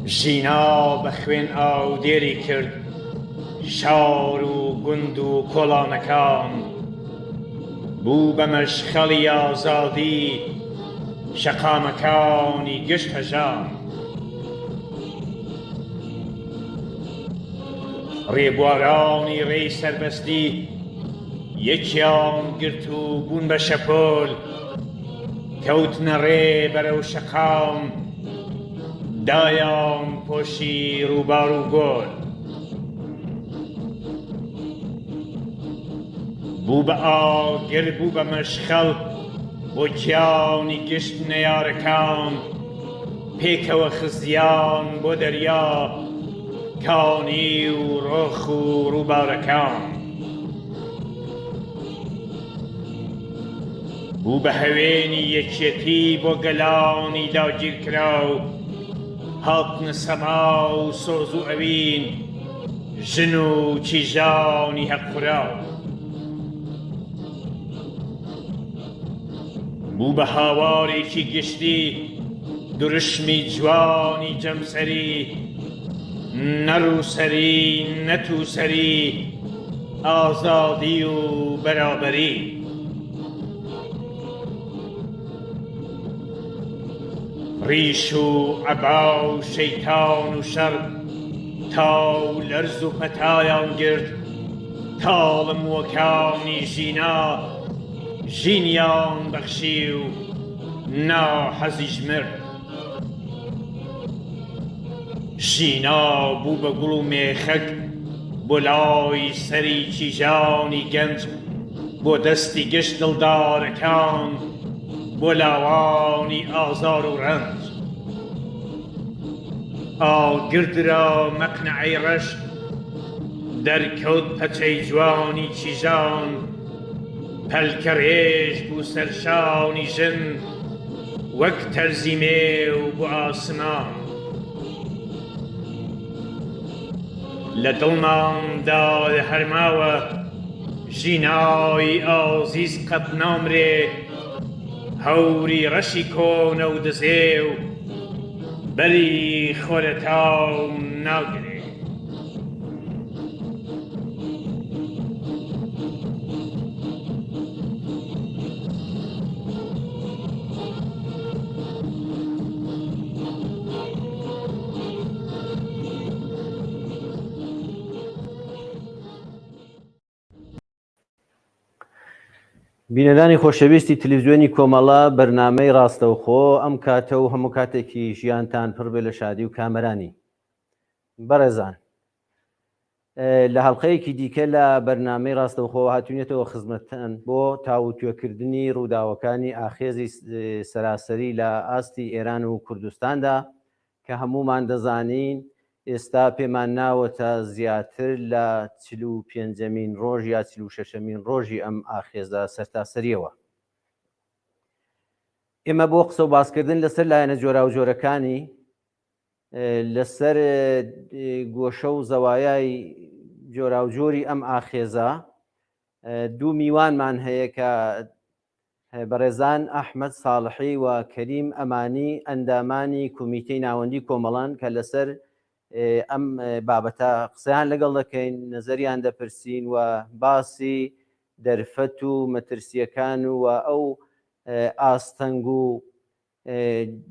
ژینا بە خوێن ئاودێری کرد شار و گوند و کۆڵانەکان. بوو بە مەشخەڵی ئازادی شەقامەکانی گشت هەژان. ڕێبوارانی ڕێی سەربەستی یەکیان گرت و بوون بە شەپۆل، کەوتنە ڕێ بەرەو شەقام، دایان پۆشی ڕووبار و گۆل. بوو بە ئاگر بوو بە مەشخەڵ بۆ گیانی گشت نەیارەکان، پێکەوە خزیان بۆ دەریا، کانی و ڕۆخ و ڕووبارەکان. بوو بە هەوێنی یەکێتی بۆ گەلانی داگیرکراو، هاتنە سەما و سۆز و ئەوین، ژن و کیژانی هەقخوراو. بوو بە هاوارێکی گشتی، دروشمی جوانی جەمسەری، نە ڕووسەری نە تووسەری، ئازادی و بەرابەری. ڕیش و عەبا و شەیتان و شەڕ، تا و لەرز و پەتایان گرت، تاڵە مووەکانی ژینا ژینیان بەخشی و ناحەزیش مرد. ژینا بوو بە گوڵ و مێخەک بۆ لای سەری کیژانی گەنج، بۆ دەستی گشت دڵدارەکان، بۆ لاوانی ئازار و ڕەنج. ئاگر درا مەقنەعەی ڕەش، دەرکەوت پەچەی جوانی کیژان، پەلکە ڕێژ بوو سەر شانی ژن، وەک تەرزی مێو بۆ ئاسمان. لە دڵماندا هەر ماوە ژینای ئازیز قەت نامرێ، هەوری ڕەشی کۆنە و دزێو بەری خۆرەتاو ناگرێ. بینەرانی خۆشەویستی تلویزیۆنی کۆمەڵە بەرنامەی ڕاستەوخۆ ئەم کاتە و هەموو کاتێکی ژیانتان پڕ بێ لە شادی و کامەرانی. بەڕێزان لە هەڵلقەیەکی دیکە لە بەرنامەی ڕاستەوخۆ هاتوونێتەوە خزمەتتان بۆ تاوتوێکردنی ڕووداوەکانی ئاخێزی سەراسەری لە ئاستی ئێران و کوردستاندا کە هەموومان دەزانین ئێستا پێمان ناوەتە زیاتر لە 45مین ڕۆژ یا 46مین ڕۆژی ئەم ئاخێزە سەرتاسەریەوە. ئێمە بۆ قسە و باسکردن لەسەر لایەنە جۆراوجۆرەکانی لەسەر گۆشە و زەوایای جۆراوجۆری ئەم ئاخێزە دوو میوانمان هەیە کە بەڕێزان ئەحمەد ساڵحی و کەریم ئەمانی ئەندامانی کومیتەی ناوەندی کۆمەڵان کە لەسەر ئەم بابەتە قسەیان لەگەڵ دەکەین نەزەریان دەپرسین و باسی دەرفەت و مەترسیەکان و ئەو ئاستەنگ و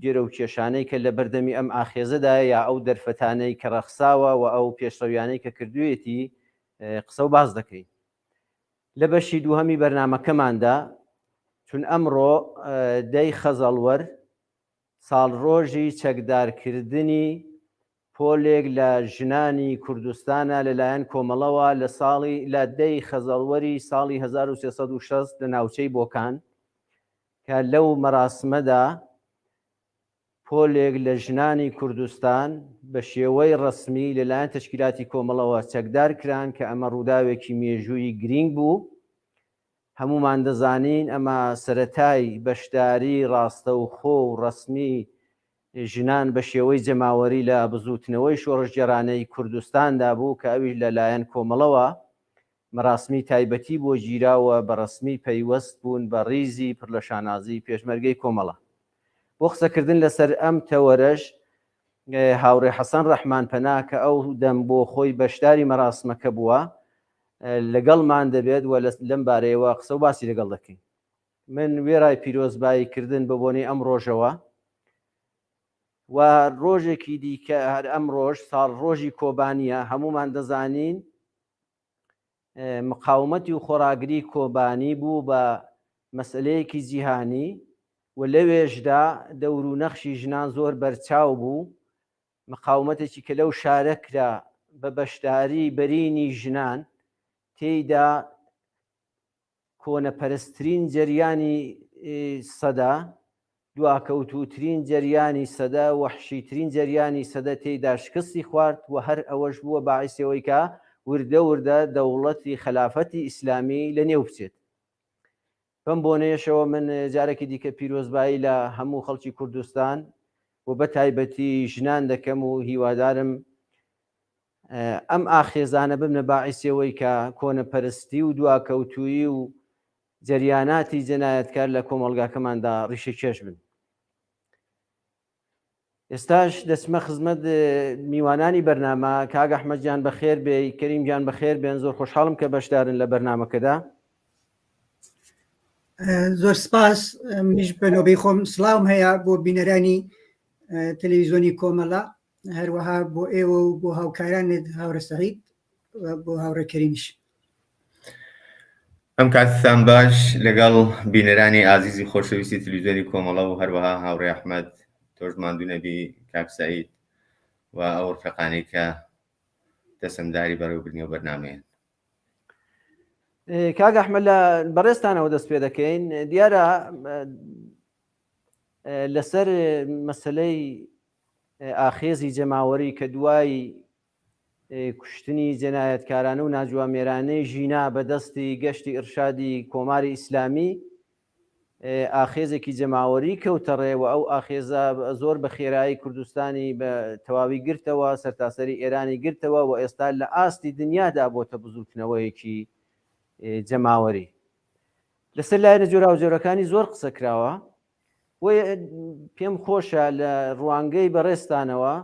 گرە و کێشانەی کە لە بەردەمی ئەم ئاخێزەدایە یا ئەو دەرفەتانەی کە ڕەخساوە و ئەو پێشڕەویانەی کە کردوویەتی قسە و باس دەکەین. لە بەشی دووهەمی بەرنامەکەماندا چون ئەمڕۆ دەی خەزەڵوەر ساڵڕۆژی چەکدارکردنی پۆلێک لە ژنانی کوردستانە لەلایەن کۆمەڵەوە لە ساڵی لە دەی خەزەڵوەری ساڵی 1360 لە ناوچەی بۆکان کە لەو مەراسمەدا پۆلێک لە ژنانی کوردستان بە شێوەی ڕەسمی لەلایەن تەشکیلاتی کۆمەڵەوە چەکدار کران کە ئەمە ڕووداوێکی مێژوویی گرینگ بوو. هەموومان دەزانین ئەمە سەرەتای بەشداری ڕاستەوخۆ و ڕەسمی ژنان بە شێوەی جەماوەری لە بزووتنەوەی شۆڕشگێڕانەی کوردستاندا بوو کە ئەویش لەلایەن کۆمەڵەوە مەراسمی تایبەتی بۆ گیرا و بە ڕەسمی پەیوەست بوون بە ڕیزی پڕ لە شانازی پێشمەرگەی کۆمەڵە. بۆ قسەکردن لەسەر ئەم تەوەرەش. هاوڕێ حەسەن ڕەحمان پەنا کە ئەو دەم بۆ خۆی بەشداری مەراسمەکە بووە لەگەڵمان دەبێت و لەم بارەیەوە قسە و باسی لەگەڵ دەکەین. من وێڕای پیرۆزبایی کردن بە بۆنەی ئەم ڕۆژەوە و ڕۆژێکی دیکە هەر ئەم ڕۆژ ساڵ ڕۆژی کۆبانیە هەمومان دەزانین مقاومەتی و خۆڕاگری کۆبانی بوو بە مەسلەیەکی جیهانی و لەوێشدا دەور و نەخشی ژنان زۆر بەرچاو بوو مقاومەتێکی کە لەو شارە کرا بە بەشداری بەرینی ژنان تێیدا کۆنەپەرستترین جەریانی سەدە، دواکەوتووترین جەریانی سەدە، وەحشیترین جەریانی سەدە تێیدا شکستی خوارد و هەر ئەوەش بووە باعیسی ئەوەی کە وردە وردە دەوڵەتی خەلافەتی ئیسلامی لەنێو بچێت. بەم بۆنەیەشەوە من جارێکی دیکە پیرۆزبایی لە هەموو خەڵکی کوردستان و بە تایبەتی ژنان دەکەم و هیوادارم ئەم ئاخێزانە ببنە باعیسی ئەوەی کە کۆنەپەرستی و دواکەوتوویی و جەریاناتی جەنایەتکار لە کۆمەڵگاکەماندا ڕیشەکێش بن. ئێستاش دەچمە خزمەت میوانانی بەرنامە کاک ئەحمەد گیان بەخێر بێی کەریم گیان بەخێر بێن زۆر خۆشحاڵم کە بەشدارن لە بەرنامەکەدا. زۆر سپاس منیش بە نۆبەی خۆم سڵاوم هەیە بۆ بینەرانی تەلەویزیۆنی کۆمەڵە هەروەها بۆ ئێوە و بۆ هاوکارانت هاوڕێ سەعید بۆ هاوڕێ کەریمیش. ئەم کاتتان باش لەگەڵ بینەرانی ئازیزی خۆشەویستی تلویزیۆنی کۆمەڵە و هەروەها هاوڕێ ئەحمەد تۆش ماندوو نەبی کاک سەعید و ئەو ڕفەقانەی کە دەسەمداری بەڕێوەبردنی ئەو بەرنامەیەن. کاک ئەحمەد لە بەڕێزتانەوە دەست پێ دەکەین دیارە لەسەر مەسلەی ئاخێزی جەماوەری کە دوای کوشتنی جەنایەتکارانە و ناجوامێرانەی ژینا بە دەستی گەشتی ئیرشادی کۆماری ئیسلامی ئاخێزێکی جەماوەری کەوتەڕێ و ئەو ئاخێزە زۆر بە خێرایی کوردستانی بە تەواوی گرتەوە، سەرتاسەری ئێرانی گرتەوە و ئێستا لە ئاستی دنیادا بۆتە بزووتنەوەیەکی جەماوەری. لەسەر لایەنە جۆراوجۆرەکانی زۆر قسە کراوە، بۆیە پێم خۆشە لە ڕوانگەی بەڕێزتانەوە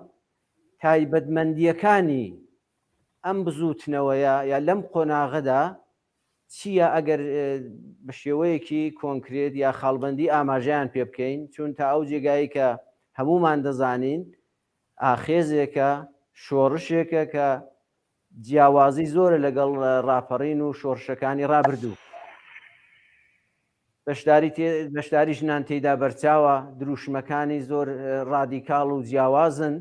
تایبەتمەندییەکانی ئەم بزووتنەوەیە یا لەم قۆناغەدا چییە ئەگەر بە شێوەیەکی کۆنکرێت یا خاڵبەندی ئاماژەیان پێ بکەین چون تا ئەو جێگایی کە هەمومان دەزانین ئاخێزێکە شۆڕشێکە کە جیاوازی زۆرە لەگەڵ ڕاپەڕین و شۆڕشەکانی ڕابردوو. بەشداری بەشداری ژنان تێیدا بەرچاوە، دروشمەکانی زۆر ڕادیکاڵ و جیاوازن،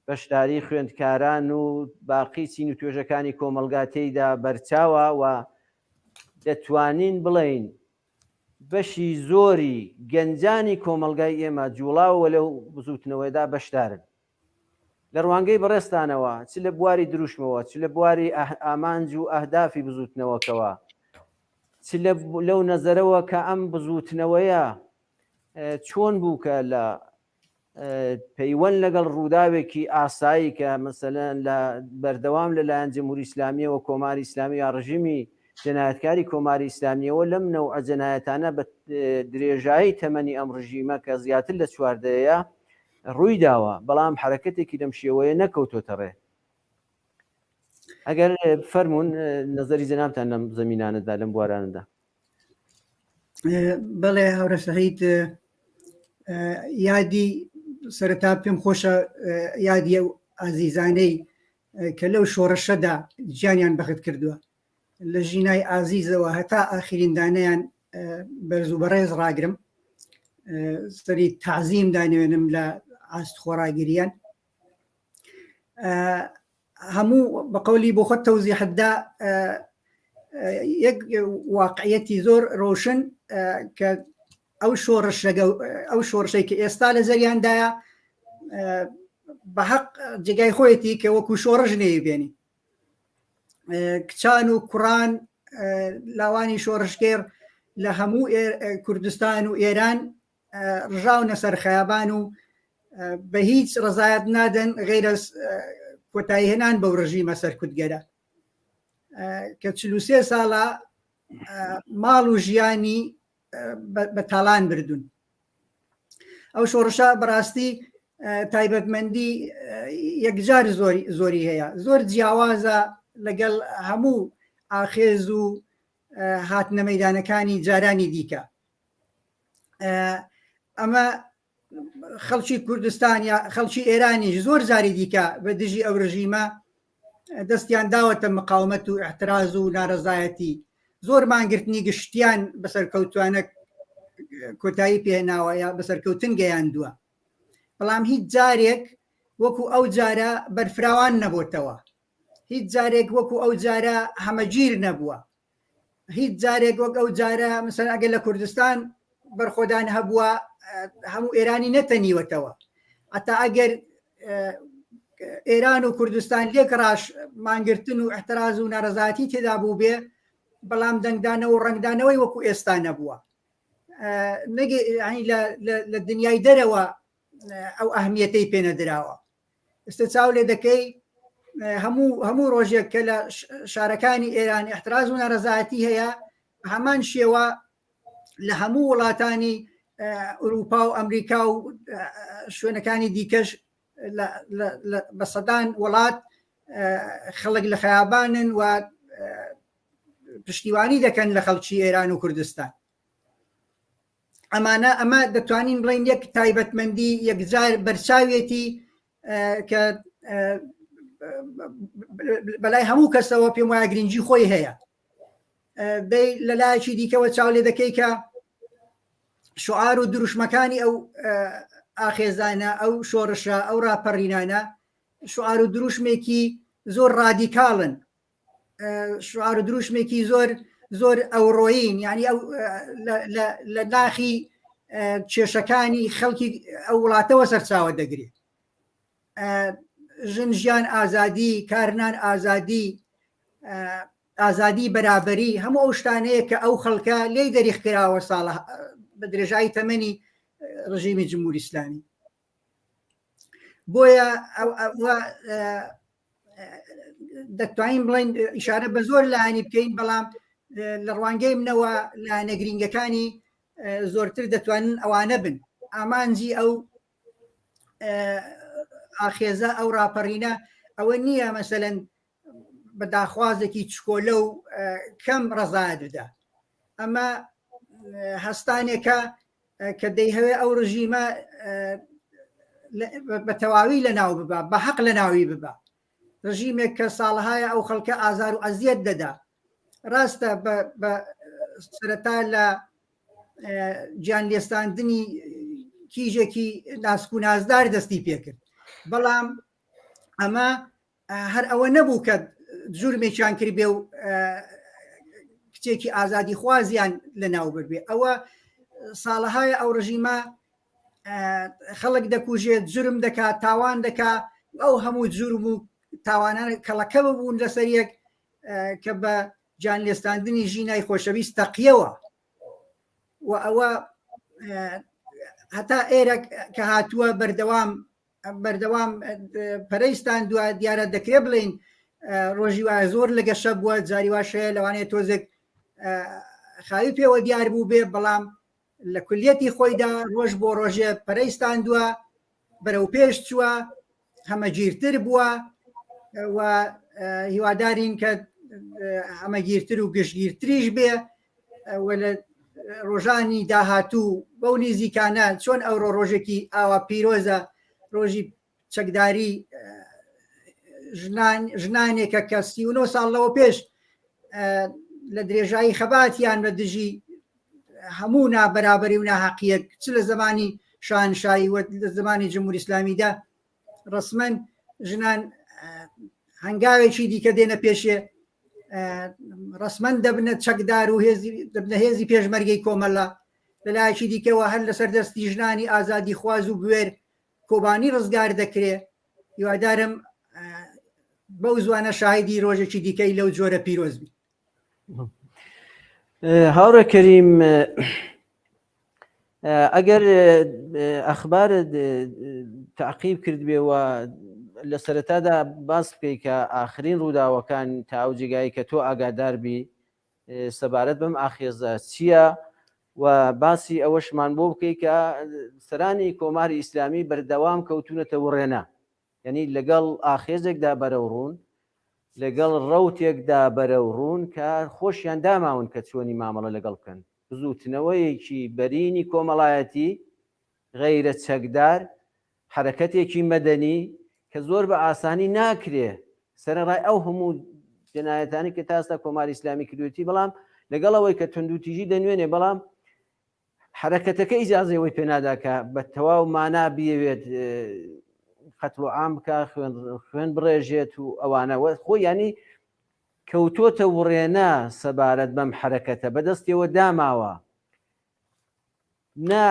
بەشداری خوێندکاران و باقی چین و توێژەکانی کۆمەڵگا تێیدا بەرچاوە و دەتوانین بڵێین بەشی زۆری گەنجانی کۆمەڵگای ئێمە جوڵاوە لەو بزووتنەوەیەدا بەشدارن. لە ڕوانگەی بەڕێزتانەوە چ لە بواری دروشمەوە، چ لە بواری ئامانج و ئەهدافی بزووتنەوەکەوە، چ لەو نەزەرەوە کە ئەم بزووتنەوەیە چۆن بوو کە لە پەیوەند لەگەڵ ڕووداوێکی ئاسایی کە مەسەلەن لە بەردەوام لەلایەن جمهوری ئیسلامیەوە کۆماری ئیسلامی یا ڕژیمی جەنایەتکاری کۆماری ئیسلامیەوە لەم نەوعە جەنایەتانە بە درێژایی تەمەنی ئەم ڕژیمە کە زیاتر لە چوار دەیەیە ڕووی داوە بەڵام حەرەکەتێکی لەم شێوەیە نەکەوتۆتە ڕێ ئەگەر فەرمونون نظری جەنابتان لەم زمینانەدا لەم بوارانەدا بەڵێ هاورە سەعید یادی سەرەتا پێم خۆشە یادی ئەو ئازیزانەی کە لەو شۆڕشەدا گیانیان بەخت کردووە لە ژینای ئازیزەوە هەتا ئاخرین دانیان بەرز و بەڕێز ڕاگرم سەری تعزیم دانوێنم لە ئاست خۆڕاگریان هەموو بە قەولی بۆ خۆت تەوزیحتدا یەک واقعیەتی زۆر ڕۆشن کە ئەو شۆڕشە ئەو شۆڕشەی کە ئێستا لە زەریاندایە بە حەق جێگای خۆیەتی کە وەکو شۆڕش نەیبێنی کچان و کوڕان لاوانی شۆڕشگێڕ لە هەموو کوردستان و ئێران ڕژاونە سەر خەیابان و بە هیچ ڕزایەت نادەن غیرە کۆتاییهێنان بەو ڕژیمە سەرکوتگەرە کە 43 ساڵە ماڵ و ژیانی بە تاڵان بردوون ئەو شۆڕشە بەڕاستی تایبەتمەندی یەکجار زۆری زۆری هەیە زۆر جیاوازە لەگەڵ هەموو ئاخێز و هاتنە مەدانەکانی جارانی دیکە ئەمە خەڵکی کوردستان یا خەڵکی ئێرانیش زۆر جاری دیکە بە دژی ئەو ڕژیمە دەستیان داوەتە مقاومەت و احتراز و ناڕەزایەتی زۆر مانگرتنی گشتیان بەسەرکەوتوانە کۆتایی پێناوە یا بەسەرکەوتن گەیاندووە بەڵام هیچ جارێک وەکو ئەو جارە بەرفراوان نەبۆتەوە هیچ جارێک وەکو ئەو جارە هەمەگیر نەبووە هیچ جارێک وەک ئەو جارە مثلەن ئەگەر لە کوردستان بەرخۆدان هەبووە هەموو ئێرانی نەتەنیوەتەوە ئەتا ئەگەر ئێران و کوردستان لێک ڕاش مانگرتن و احتراز و ناڕزاتی تێدا بوو بێ بەڵام دەنگدانەوە و ڕنگدانەوەی وەکو ئێستا نەبووە لە دنیای دەرەوە ئەو ئەهمیەتەی پێنەدراوە ئێستا چاو لێ دەکەی هەموو هەموو ڕۆژێک کە لە شارەکانی ئێران احتراز و ناڕەزایەتی هەیە هەمان شێوە لە هەموو وڵاتانی ئەوروپا و ئەمریکا و شوێنەکانی دیکەش بە سەدان وڵات خەڵک لە خەیابانن و پشتیوانی دەکەن لە خەڵکی ئێران و کوردستان ئەمانە ئەمە دەتوانین بڵین یەک تایبەتمەندی یەکجار بەرچاوێتی کە بەلای هەموو کەسەوە پێم وایە گرنگی خۆی هەیە دەی لەلایەکی دیکەوە چاو لێ دەکەی کە شعار و دروشمەکانی ئەو ئاخێزانە ئەو شۆڕشە ئەو راپەڕینانە شعار و دروشمێکی زۆر ڕادیکاڵن شعار و دروشمێکی زۆر زۆر ئەوڕۆیین یعنی ئەو لە ناخی کێشەکانی خەڵکی ئەو وڵاتەوە سەرچاوە دەگرێت ژن ژیان ئازادی کارنان ئازادی ئازادی بەرابەری هەموو ئەو شتانەیە کە ئەو خەڵکە لێی دەریخ کراوە ساڵە بە درێژایی تەمەنی ڕژیمی جمهوری ئیسلامی بۆیە دەتوانین بڵین ئیشارە بە زۆر لایەنی بکەین بەڵام لە ڕوانگەی منەوە لایەنە گرینگەکانی زۆرتر دەتوانن ئەوانە بن ئامانجی ئەو ئاخێزە ئەو راپەڕینە ئەوە نییە مەسەەن بە داخوازێکی چکۆلە و کەم ڕزایەت بدا ئەمە هەستانێکە کە دەیهەوێ ئەو ڕژیمە بە تەواوی لە ناو ببا بە حەق لە ناوی ببا ڕژیمێک کە ساڵهایە ئەو خەڵکە ئازار و ئەزیەت دەدا ڕاستە بە سەرەتا لە گیان لێستاندنی کیژێکی ناسک و نازدار دەستی پێکرد بەڵام ئەمە هەر ئەوە نەبوو کە جورمێکیان کردبێ و کچێکی ئازادی خوازیان لە ناو بردبێ ئەوە ساڵەهای ئەو ڕژیمە خەڵک دەکوژێت جرم دەکات تاوان دەکا ئەو هەموو جرم و تاوانان کەڵەکە ببوون لەسەر یەک کە بە جان لێستاندنی ژینای خۆشەویست تەقیەوە و ئەوە هەتا ئێرە کە هاتووە بەردەوام بەردەوام پەرەی ستاندووە دیارە دەکرێت بڵین ڕۆژی وایە زۆر لە گەشە بووە جاری واش هەیە لەوانەیە تۆزێک خاوی پێوە دیار بوو بێ بەڵام لە کولیەتی خۆیدا ڕۆژ بۆ ڕۆژێ پەرەی ستاندووە بەرەو پێش چووە هەمەگیرتر بووە و هیوادارین کە هەمەگیرتر و گشتگیرتریش بێ و لە ڕۆژانی داهاتوو بەو نزیکانە چۆن ئەوڕۆ ڕۆژێکی ئاوا پیرۆزە ڕۆژی چەکداری ژنان ژنانێکە کە 39 ساڵ لەوە پێش لە درێژایی خەباتیان بە دژی هەموو نابەرابەری و ناحەقیەک چ لە زمانی شانشایی و لە زمانی جمهوری ئیسلامیدا ڕسمەن ژنان هەنگاوێکی دیکە دێنە پێشێ ڕسمەن دەبنە چەکدار و هێزی دەبنە هێزی پێشمەرگەی کۆمەلە لەلایەکی دیکەوە هەر لەسەر دەستی ژنانی ئازادی خواز و بوێر کۆبانی ڕزگار دەکرێ هیوادارم بەو زوانە شاهیدی ڕۆژێکی دیکەی لەو جۆرە پیرۆز بی هاوڕێ کەریم ئەگەر ئەخبارت تاقیب کردبێ و لە سەرەتادا باس بکەی کە ئاخرین ڕووداوەکان تا ئەو جێگای کە تۆ ئاگادار بی سەبارەت بەم ئاخێزە چییە؟ و باسی ئەوەشمان بۆ بکەی کە سەرانی کۆماری ئیسلامی بەردەوام کەوتونەتە وڕێنە یعنی لەگەڵ ئاخێزێکدا بەرەو ڕوون لەگەڵ ڕەوتێکدا بەرەو ڕوون کە خۆشیان داماون کە چۆنی مامەڵە لەگەڵ بکەن بزووتنەوەیەکی بەرینی کۆمەڵایەتی غەیرە چەکدار حەرەکەتێکی مەدەنی کە زۆر بە ئاسانی ناکرێ سەرەڕای ئەو هەموو جەنایەتانی کە تاستا کۆماری ئیسلامی کردوێتی بەڵام لەگەڵ ئەوەی کە توندوتیژی دەنوێنێ بەڵام حرەکەتەکە ئیجازەی ئەوەی پێنادا کە بە تەواو مانا بیەوێت قەتڵ و عام بکە خوێن خوێن بڕێژێت و ئەوانە خۆ ینی کەوتۆتە وڕێنە سەبارەت بەم حرەکەتە بەدەستیەوە داماوە نە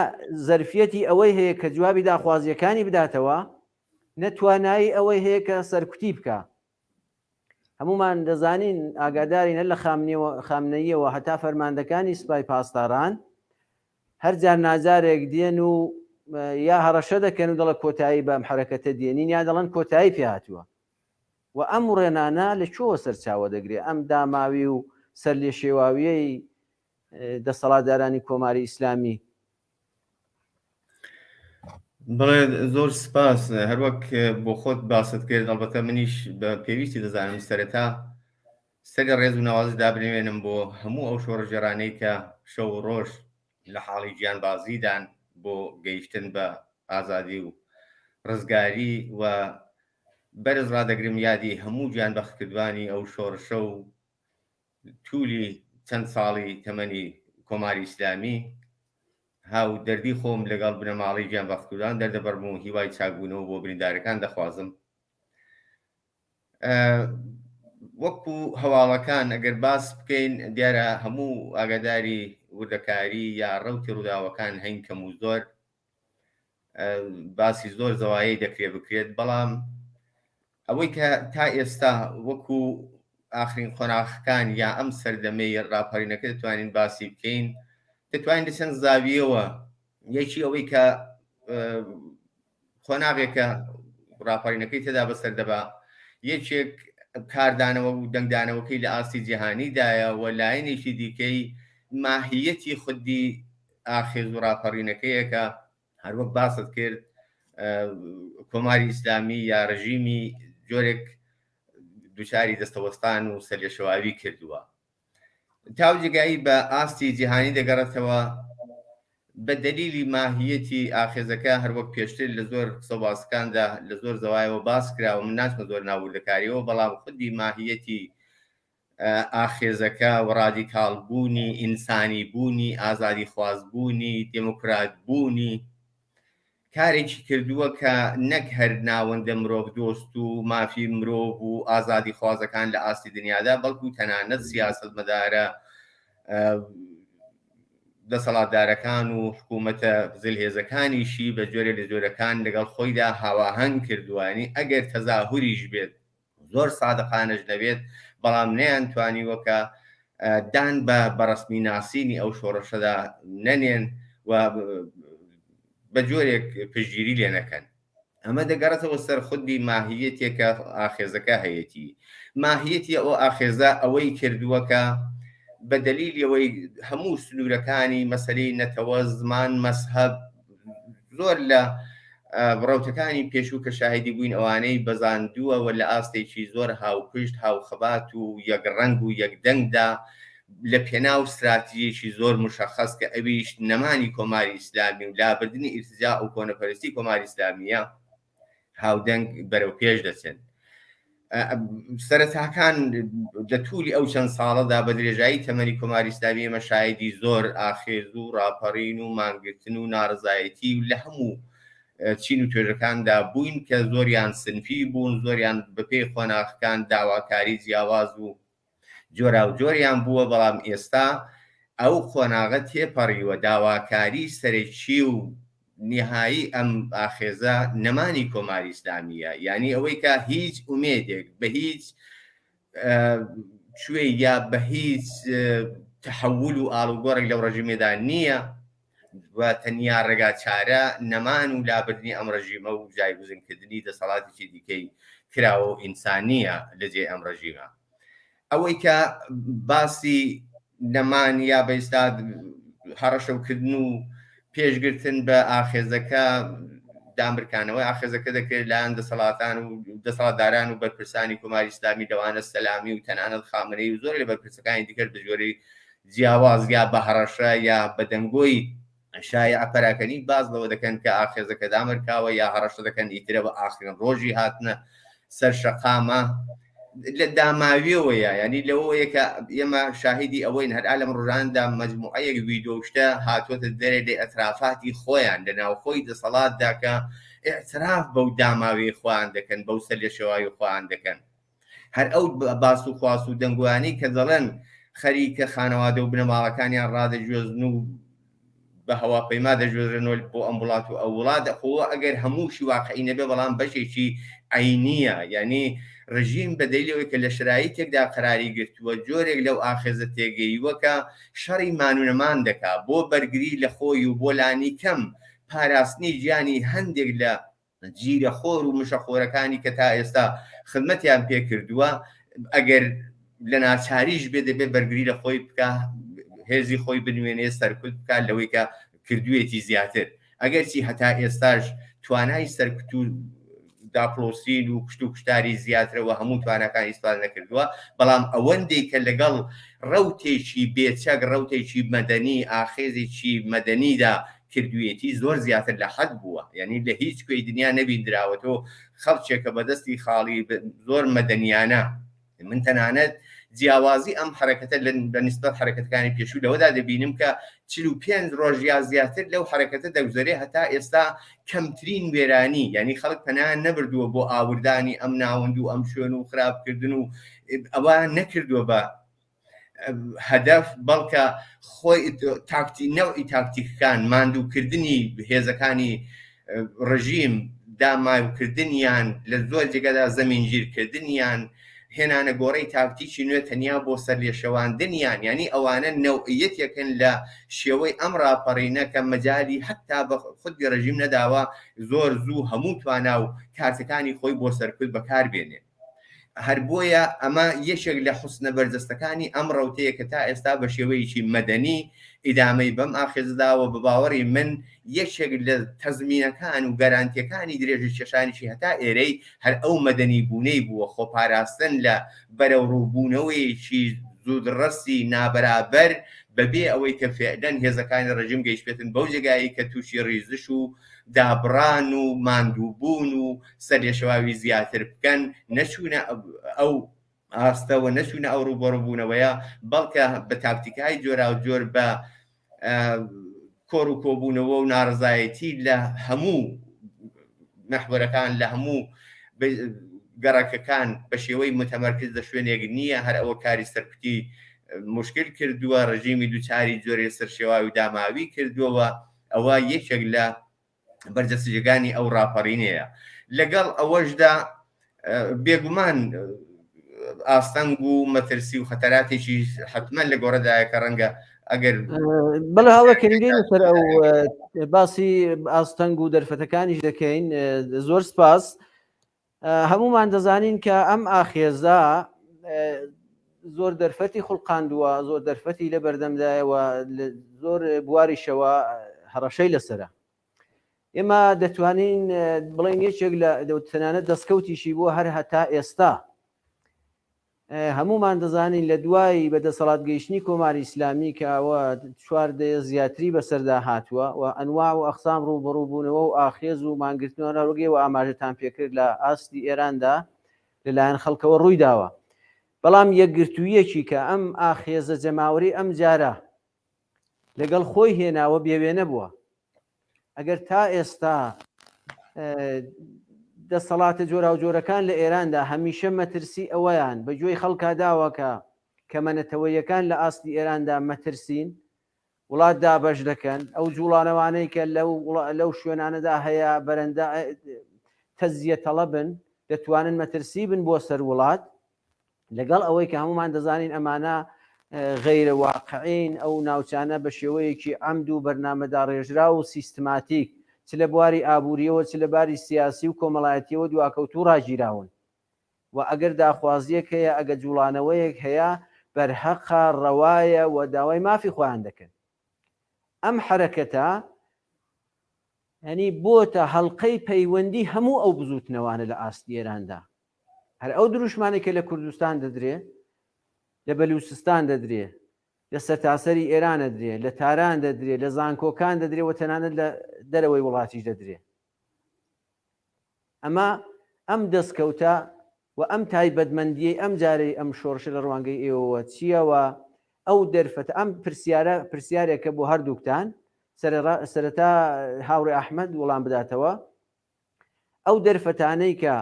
زەرفیەتی ئەوەی هەیە کە جوابی داخوازیەکانی بداتەوە نە توانایی ئەوەی هەیە کە سەرکوتی بکە هەمومان دەزانین ئاگاداری نە لە خامنەیەوە هەتا فەرماندەکانی سپای پاسداران هەر جار ناجارێک دێن و یا هەڕەشە دەکەن و دەڵە کۆتایی بەم حرەکەتە دێنین یا دەڵەن کۆتایی پێهاتووە و ئەم وڕێنانە لە کوێوە سەرچاوە دەگرێ ئەم داماوی و سەرلێشێواویەی دەسەڵاتدارانی کۆماری ئیسلامی. بەڵێ زۆر سپاس هەروەک بۆ خۆت باست کرد ئەڵبەتە منیش بە پێویستی دەزانم سەرەتا سەری ڕێز و نەوازی دابنوێنم بۆ هەموو ئەو شۆڕژێرانەی کە شەو و ڕۆژ لە حاڵی گیانبازیدان بۆ گەیشتن بە ئازادی و ڕزگاری و بەرز ڕادەگرم یادی هەموو گیانبەختکردوانی ئەو شۆڕشە و تولی چەند ساڵی تەمەنی کۆماری ئیسلامی هاو دەردی خۆم لەگەڵ بنەماڵەی گیانبەختکردوان دەردەبڕم و هیوای چاکبوونەوە بۆ بریندارەکان دەخوازم. وەکو هەواڵەکان ئەگەر باس بکەین دیارە هەموو ئاگاداری وردەکاری یا ڕەوتی ڕووداوەکان هەین کەم و زۆر باسی زۆر زەوایەی دەکرێت بکرێت بەڵام ئەوەی کە تا ئێستا وەکو ئاخرین قۆناخەکان یا ئەم سەردەمەی ڕاپەرینەکە دەتوانین باسی بکەین دەتوانین لە چەند زاویەوە یەکی ئەوەی کە قۆناغێکە ڕاپەرینەکەی تێدا بەسەر دەبا یەکێک کاردانەوە و دەنگدانەوەکەی لە ئاستی جیهانیدایە و لایەنێکی دیکەی ماهیەتی خودی ئاخێز و ڕاپەڕینەکەیەکە هەروەک باست کرد کۆماری ئیسلامی یا ڕژیمی جۆرێک دوچاری دەستەوەستان و سەرلێشەواوی کردووە تاو جێگایی بە ئاستی جیهانی دەگەڕێتەوە بە دەلیلی ماهیەتی ئاخێزەکە هەروەک پێشتر لە زۆر قسە باسەکاندا لە زۆر زەوایەوە باس کراوە من ناچمە زۆر ناوردەکاریەوە بەڵام خودی ماهیەتی ئاخێزەکە و ڕادیکاڵ بوونی، ئینسانی بوونی، ئازادیخواز بوونی، دێموکرات بوونی کارێکی کردووە کە نەک هەر ناوەندە مرۆڤدۆست و مافی مرۆڤ و ئازادیخوازەکان لە ئاستی دنیادا بەڵکو تەنانەت سیاسەتمەدارە دەسەڵاتدارەکان و حکوومەتە زلهێزەکانیشی بە جۆرێ لە جۆرەکان لەگەڵ خۆیدا هاواهەنگ کردووە یانی ئەگەر تەزاهوریش بێت زۆر سادقانەش نەبێت بەڵام نەیانتوانیوە کە دان بە بەڕسمی ناسینی ئەو شۆڕشەدا نەنێن و بە جۆرێک پشتگیری لێ نەکەن ئەمە دەگەڕێتەوە سەر خودی ماهیەتێکە ئاخێزەکە هەیەتی ماهیەتی ئەو ئاخێزە ئەوەی کردووە کە بە دەلیلی ئەوەی هەموو سنوورەکانی مەسلەی نەتەوە زمان مەسهب زۆر لە ڕەوتەکانی پێشوو کە شاهیدی بووین ئەوانەی بەزاندووە و لە ئاستێکی زۆر هاوپشت هاوخەبات و یەک ڕەنگ و یەک دەنگدا لە پێناو ستراتیژێکی زۆر مشەخەس کە ئەویش نەمانی کۆماری ئیسلامی و لابردنی ئیرتجاع و کۆنەپەرستی کۆماری ئیسلامییە هاودەنگ بەرەو پێش دەچن. سەرەتاکان لە توولی ئەو چەند ساڵەدا بە درێژایی تەمەنی کۆماری ئیسلامی ئێمە شایدی زۆر ئاخێز و ڕاپەڕین و مانگرتن و ناڕزایەتی و لە هەموو چین و توێژەکاندا بووین کە زۆریان سنفی بوون زۆریان بەپێی قۆناغەکان داواکاری جیاواز و جۆراوجۆریان بووە، بەڵام ئێستا ئەو قۆناغە تێپەڕیوە، داواکاری سەرەکی و نیهایی ئەم ئاخێزە نەمانی کۆماری ئیسلامییە، یانی ئەوەی کە هیچ ئومێدێک بە هیچ کوێ یا بە هیچ تەحەول و ئاڵوگۆڕێک لەو ڕژیمێدا نییە و تەنیا ڕێگا چارە نەمان و لابردنی ئەم ڕژیمە و جایگزینکردنی دەسەڵاتێکی دیکەی کراوە و ئینسانییە لە جێی ئەم ڕژیمە. ئەوەی کە باسی نەمان یا بە ئیستا هەڕەشەوکردن و پێشگرتن بە ئاخێزەکە دامرکانەوەی ئاخێزەکە دەکرێت لایەن دەسەڵاتان و دەسەڵاتداران و بەرپرسانی کۆماری ئیسلامی لەوانە سەلامی و تەنانەت خامنەیی و زۆر لە بەرپرسەکانی دیکەش بە جۆرەی جیاواز یا بە هەڕەشە یا بە دەنگۆی شایع پەراکەنی باس لەوە دەکەن کە ئاخێزەکە دامرکاوە یا هەڕەشە دەکەن ئیترەوە ئاخرین ڕۆژی هاتنە سەر شەقامە لە داماویەوەیە ینی لەوەیە کە ئێمە شاهیدی ئەوەین هەر لەم ڕۆژاندا مجموعەیەک ویدۆ شتە هاتووەتە دەرێ لە ئەترافاتی خۆیان لە ناوخۆی دەسەڵاتدا کە اعتراف بەو داماوی خۆیان دەکەن بەو سەر لە شێواوی خۆیان دەکەن هەر ئەو باس و خواست و دەنگۆیانەی کە دەڵێن خەریکە خانەوادە و بنەماڵەکانیان ڕادەگوێزن و بە هەواپەیما دەگوێزرێنەوە بۆ ئەم وڵات و ئەو وڵات، خۆ ئەگەر هەمووشی واقعی نەبێ بەڵام بەشێکی عەینییە، یانی ڕژیم بە دەلیلی ئەوەی کە لە شەرایتێکدا قەراری گرتووە جۆرێک لەو ئاخێزە تێگەیوە کە شەڕی مان و نەمان دەکا بۆ بەرگری لە خۆی و بۆ لانیکەم پاراستنی گیانی هەندێک لە جیرەخۆر و مشەخۆرەکانی کە تا ئێستا خدمەتیان پێ کردووە، ئەگەر لە ناچاریش بێ دەبێ بەرگری لە خۆی بکا، هێزی خۆی بنوێنێ، سەرکوت بکا لەوەی کە کردوویەتی زیاتر. ئەگەرچی هەتا ئێستاش توانای سەرکوت و داپڵۆسین و کوشت و کوشتاری زیاترە و هەموو تواناکانی ئیستفادە نەکردووە، بەڵام ئەوەندەی کە لەگەڵ ڕەوتێکی بێچەک، ڕەوتێکی مەدەنی، ئاخێزێکی مەدەنیدا کردویەتی زۆر زیاتر لە حەد بووە یعنی لە هیچ کوێی دنیا نەبیندراوە تۆ خەڵکێکە بە دەستی خاڵی زۆر مەدەنیانە من تەنانەت جیاوازی ئەم حرەکەتە بە نسبەت حرەکەتەکانی پێشوو لەوەدا دەبینم کە 45 ڕۆژ یا زیاتر لەو حرەکەتە دەگوزەرێ هەتا ئێستا کەمترین وێرانی یعنی خەڵک پەنایان نەبردووە بۆ ئاوردانی ئەم ناوەند و ئەم شوێن و خراپکردن و ئەوە نەکردووە بە هەدەف بەڵکە خۆی تاکتی نەوعی تاکتیکەکان ماندووکردنی هێزەکانی ڕژیم داماوکردنیان لە زۆر جێگەدا زەمینگیرکردنیان هێنانە گۆڕی تاکتیکی نوێ تەنیا بۆ سەرلێشەواندنیان یعنی ئەوانە نەوعیەتێکن لە شێوەی ئەم ڕاپەڕینە کە مەجالی حتا بە خودی ڕژیم نەداوە زۆر زوو هەموو توانا و کارتەکانی خۆی بۆ سەرکوت بەکاربێنێ. هەر بۆیە ئەمە یەکێک لە حوسنە بەرجەستەکانی ئەم ڕەوتەیە کە تا ئێستا بە شێوەیەکی مەدەنی ئیدامەی بەم ئاخێزە داوە، بە باوەڕی من یەکێک لە تەزمینەکان و گەرانتیەکانی درێژە کێشانیشی هەتا ئێرەی هەر ئەو مەدەنی بوونەی بووە، خۆپاراستن لە بەرەوڕووبوونەوەیەکی زوودڕەسی نابەرابەر بەبێ ئەوەی کە فێعلەن هێزەکانی ڕژیم گەیشتبێتن بەو جێگایەی کە تووشی ڕیزش و دابڕان و ماندووبوون و سەرلێشێواوی زیاتر بکەن، نەچوونە ئەو ئاستەوە، نەچوونە ئەو ڕووبەڕووبوونەوەیە، بەڵکە بە تاکتیکای جۆراوجۆر بە کۆڕ و کۆبوونەوە و ناڕەزایەتی لە هەموو مەحوەرەکان، لە هەموو گەڕەکەکان بە شێوەی متەمەرکز لە شوێنێک نییە، هەر ئەوە کاری سەرکوتی موشکل کردووە، ڕژیمی دووچاری جۆرێ سەرشێواوی و داماوی کردووە، ئەوە یەکێک لە بەرجەستەگانی ئەو ڕاپەڕینەیە. لەگەڵ ئەوەشدا بێگومان ئاستەنگ و مەترسی و خەتەراتێکی حتمما لە گۆڕدایە کە ڕەنگە ئەگەر بەڵێ هاوڕێ کەریم سەر ئەو باسی ئاستەنگ و دەرفەتەکانیش دەکەین زۆر سپاس هەمومان دەزانین کە ئەم ئاخێزە زۆر دەرفەتی خوڵقاندووە زۆر دەرفەتی لە بەردەمدایەوە زۆر بواریشەوە هەڕەشەی لەسرە ئێمە دەتوانین بڵێن یەکێک لە تەنانەت دەستکەوتیشی بۆ هەر هەتا ئێستا هەموومان دەزانین لە دوای بە دەسەڵات گەیشتنی کۆماری ئیسلامی کە ئەوە چوار دەیە زیاتری بەسەردا هاتووە و ئەنواع و ئەقسام ڕووبەڕووبوونەوە و ئاخێز و مانگرتنەوە هەروەک ئێوە ئاماژەتان پێکرد لە ئاستی ئێراندا لەلایەن خەڵکەوە ڕووی داوە بەڵام یەکگرتوویەکی کە ئەم ئاخێزە جەماوەری ئەم جارە لەگەڵ خۆی هێناوە بێوێنە بووە ئەگەر تا ئێستا دەسەڵاتە جۆراوجۆرەکان لە ئێراندا هەمیشە مەترسی ئەوەیان بە گوێی خەڵکا داوە کە کەمە نەتەوەیەکان لە ئاستی ئێراندا مەترسین وڵات دابەش دەکەن ئەو جوڵانەوانەی کە لەو لەو شوێنانەدا هەیە بەرەندا تەزیە تەڵەبن دەتوانن مەترسی بن بۆ سەر وڵات لەگەڵ ئەوەی کە هەمومان دەزانین ئەمانە غەیرە واقعین، ئەو ناوچانە بە شێوەیەکی عەمد و بەرنامەداڕێژراو و سیستماتیک چ لە بواری ئابوورییەوە چ لە باری سیاسی و کۆمەڵایەتییەوە دواکەوتوو ڕاگیراون و ئەگەر داخوازییەک هەیە، ئەگە جووڵانەوەیەک هەیە بەرهەقە، ڕەوایە و داوای مافی خۆیان دەکەن. ئەم حەرەکەتە یانی بۆتە هەڵقەی پەیوەندی هەموو ئەو بزووتنەوانە لە ئاستی ئێراندا. هەر ئەو دروشمانەی کە لە کوردستان دەدرێ، لە بەلووچستان دەدرێ، لە سەرتاسەری ئێران ئەدرێ، لە تاران دەدرێ، لە زانکۆکان دەدرێ و تەنانەت لە دەرەوەی وڵاتیش دەدرێ. ئەمە ئەم دەستکەوتە و ئەم تایبەتمەندییەی ئەم جارەی ئەم شۆڕشە لە ڕوانگەی ئێوەوە چییە و ئەو دەرفەتە ئەم پرسیارە پرسیارێکە بۆ هەردووکتان سەرەتا هاوڕێ ئەحمەد وەڵام بداتەوە ئەو دەرفەتانەی کە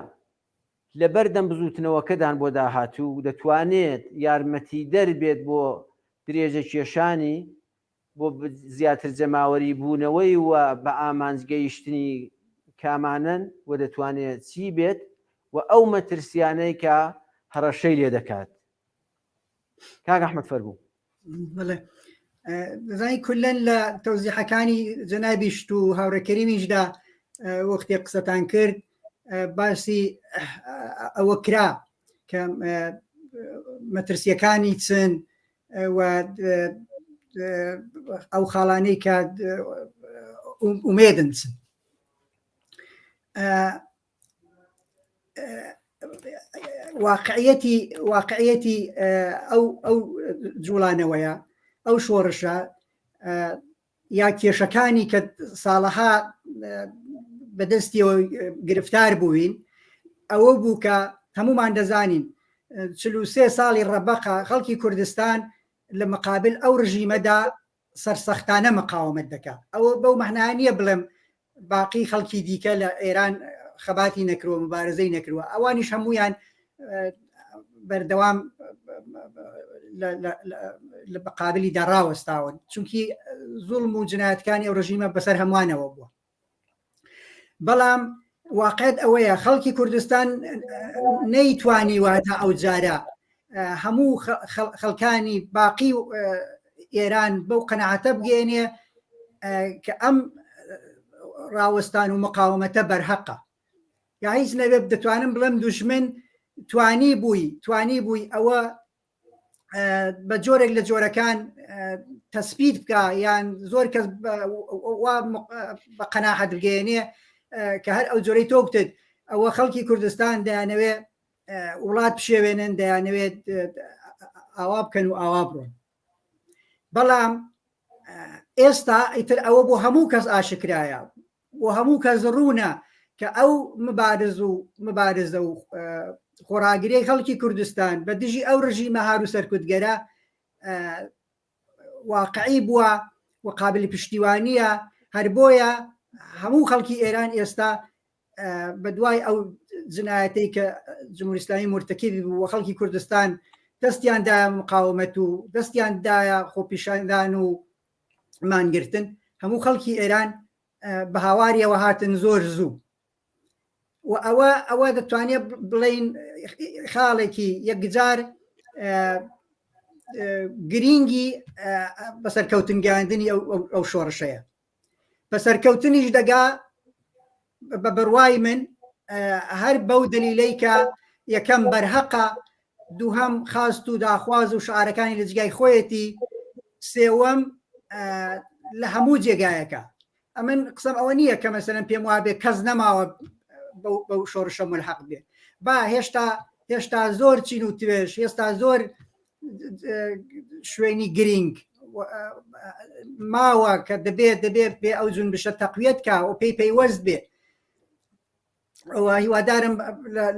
لەبەردەم بزووتنەوەکەدان بۆ داهاتوو دەتوانێت یارمەتیدەر بێت بۆ درێژە کێشانی بۆ زیاتر جەماوەری بوونەوەی و بە ئامانج گەیشتنی کامانەن و دەتوانێت چی بێت و ئەو مەترسیانەی کە هەڕەشەی لێ دەکات کاک ئەحمەد فەرموو. بەڵێ دەزانی کولەن لە تەوزیحەکانی جەنابیشت و هاوڕێ کەریمیشدا وەختێ قسەتان کرد باسی ئەوە کرا کە مەترسیەکانی چن و ئەو خاڵانەی کە ئومێدن چن واقعیەتی واقعیەتی ئەو ئەو جوڵانەوەیە ئەو شۆڕشە یا کێشەکانی کە ساڵەها بەدەستیەوە گرفتار بووین ئەوە بوو کە هەمومان دەزانین سێ ساڵی ڕەبەقە خەڵکی کوردستان لە مقابل ئەو ڕژیمەدا سەرسەختانە مقاومەت دەکا ئەوە بەو مەعنایە نییە بڵێم باقی خەڵکی دیکە لە ئێران خەباتی نەکرۆ مبارزەی نەکرووە ئەوانیش هەمویان بەردەوام لە بەقابلی داڕاوەستاون چونکی زوڵم و جنایەتەکانی ئەو ڕژیمە بەسەر هەمووانەوە بووە بەڵام واقعیت ئەوەیە خەڵکی کوردستان نەیتوانیوە تا ئەو جارە هەموو خەڵکانی باقی ئێران بەو قەنەعەتە بگەێنێ کە ئەم ڕاوەستان و مقاومەتە بەرهەقە یا هیچ نەبێت دەتوانم بڵێم دوژمن توانی بووی توانی بووی ئەوە بە جۆرێک لە جۆرەکان تەسپیت بکە یان زۆر کەس بە قەناحەت بگەێنێ کە هەر ئەو جۆرەی تۆ بتت ئەوە خەڵکی کوردستان دەیانەوێ وڵات پشێوێنن دەیانەوێت ئاوا بکەن و ئاوا بڕۆن بەڵام ئێستا ئیتر ئەوە بۆ هەموو کەس ئاشکرایە بۆ هەموو کەس ڕوونە کە ئەو مبارز و مبارزە و خۆڕاگری خەڵکی کوردستان بە دژی ئەو ڕژیمە هار و سەرکوتگەرە واقعی بووە و قابلی پشتیوانیە هەر بۆیە هەموو خەڵکی ئێران ئێستا بە دوای ئەو جنایەتەی کە جمهوری ئیسلامی مرتکبی بوو و خەڵکی کوردستان دەستیان دایە مقاومەت و دەستیان دایە خۆپیشاندان و مانگرتن هەموو خەڵکی ئێران بە هاواریەوە هاتن زۆر زوو و ئەوە ئەوە دەتوانێت بڵین خاڵێکی یەکجار گرینگی بەسەرکەوتن گەاندنی ئەو شۆڕشەیە بەسەرکەوتنیش دەگا بە بڕوای من هەر بەو دلیلەی کە یەکەم بەرهەقە دووهەم خواست و داخواز و شعارەکانی لە جگای خۆیەتی سێوەم لە هەموو جێگایەکە ئەمن قسەم ئەوە نییە کە مەسەرەن پێم وابێ کەس نەماوە بەو شۆڕشە ملحق بێت با هێشتا هێشتا زۆر چین و توێژ هێستا زۆر شوێنی گرینگ ماوە کە دەبێت دەبێت پێ ئەو جونبشە تەقویەت کا و پێی پەیوەست بێ هیوادارم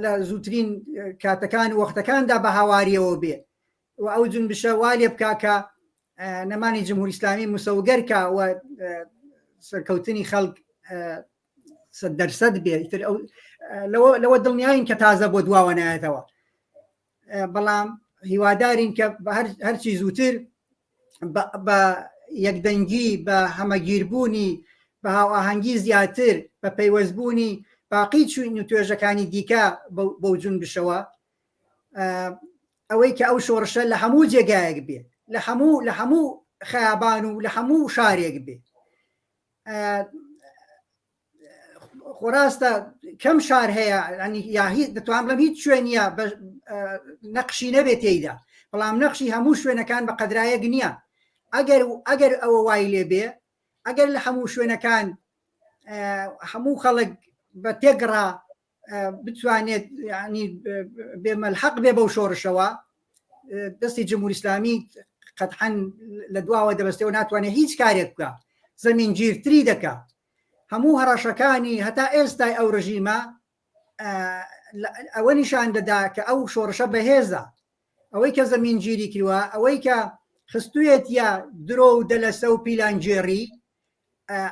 لە زووترین کاتەکان و وەختەکاندا بە هاواریەوە بێ و ئەو جونبشە وا لێ بکا کە نەمانی جمهوری ئیسلامی مسەوگەر کا و سەرکەوتنی خەڵک دەرسەد بێ ئیتر ئەو لەوە دڵنیاین کە تازە بۆ دواوە نایەتەوە بەڵام هیوادارین کە هەرچی زووتر بە یەکدەنگی بە هەمەگیربوونی بە هاوئاهەنگی زیاتر بە پەیوەستبوونی باقی چوین و توێژەکانی دیکە بەو جونبشەوە ئەوەی کە ئەو شۆڕشە لە هەموو جێگایەک بێ لە هەموو لە هەموو خەیابان و لە هەموو شارێک بێ خۆراستە کەم شار هەیە یا هیچ دەتوان بڵێم هیچ شوێن نییە نەقشی نەبێت تێیدا بەڵام نەقشی هەموو شوێنەکان بە قەدرایەک نییە ئەگەر ئەگەر ئەوە وای لێ بێ ئەگەر لە هەموو شوێنەکان هەموو خەڵک بە تێگڕا بتوانێت ینی بێمەلحەق بێ بەو شۆڕشەوە دەستی جمهوری ئیسلامی قەتحەن لە دواوە دەبەستەوە ناتوانێت هیچ کارێک بکە زەمینگیرتری دەکا هەموو هەڕەشەکانی هەتا ئێستای ئەو ڕژیمە ئەوە نیشان دەدا کە ئەو شۆڕشە بەهێزە ئەوەی کە زەمینگیری کردوە ئەوەی کە خستویەتە درۆ و دەلەسە و پیلانگێڕی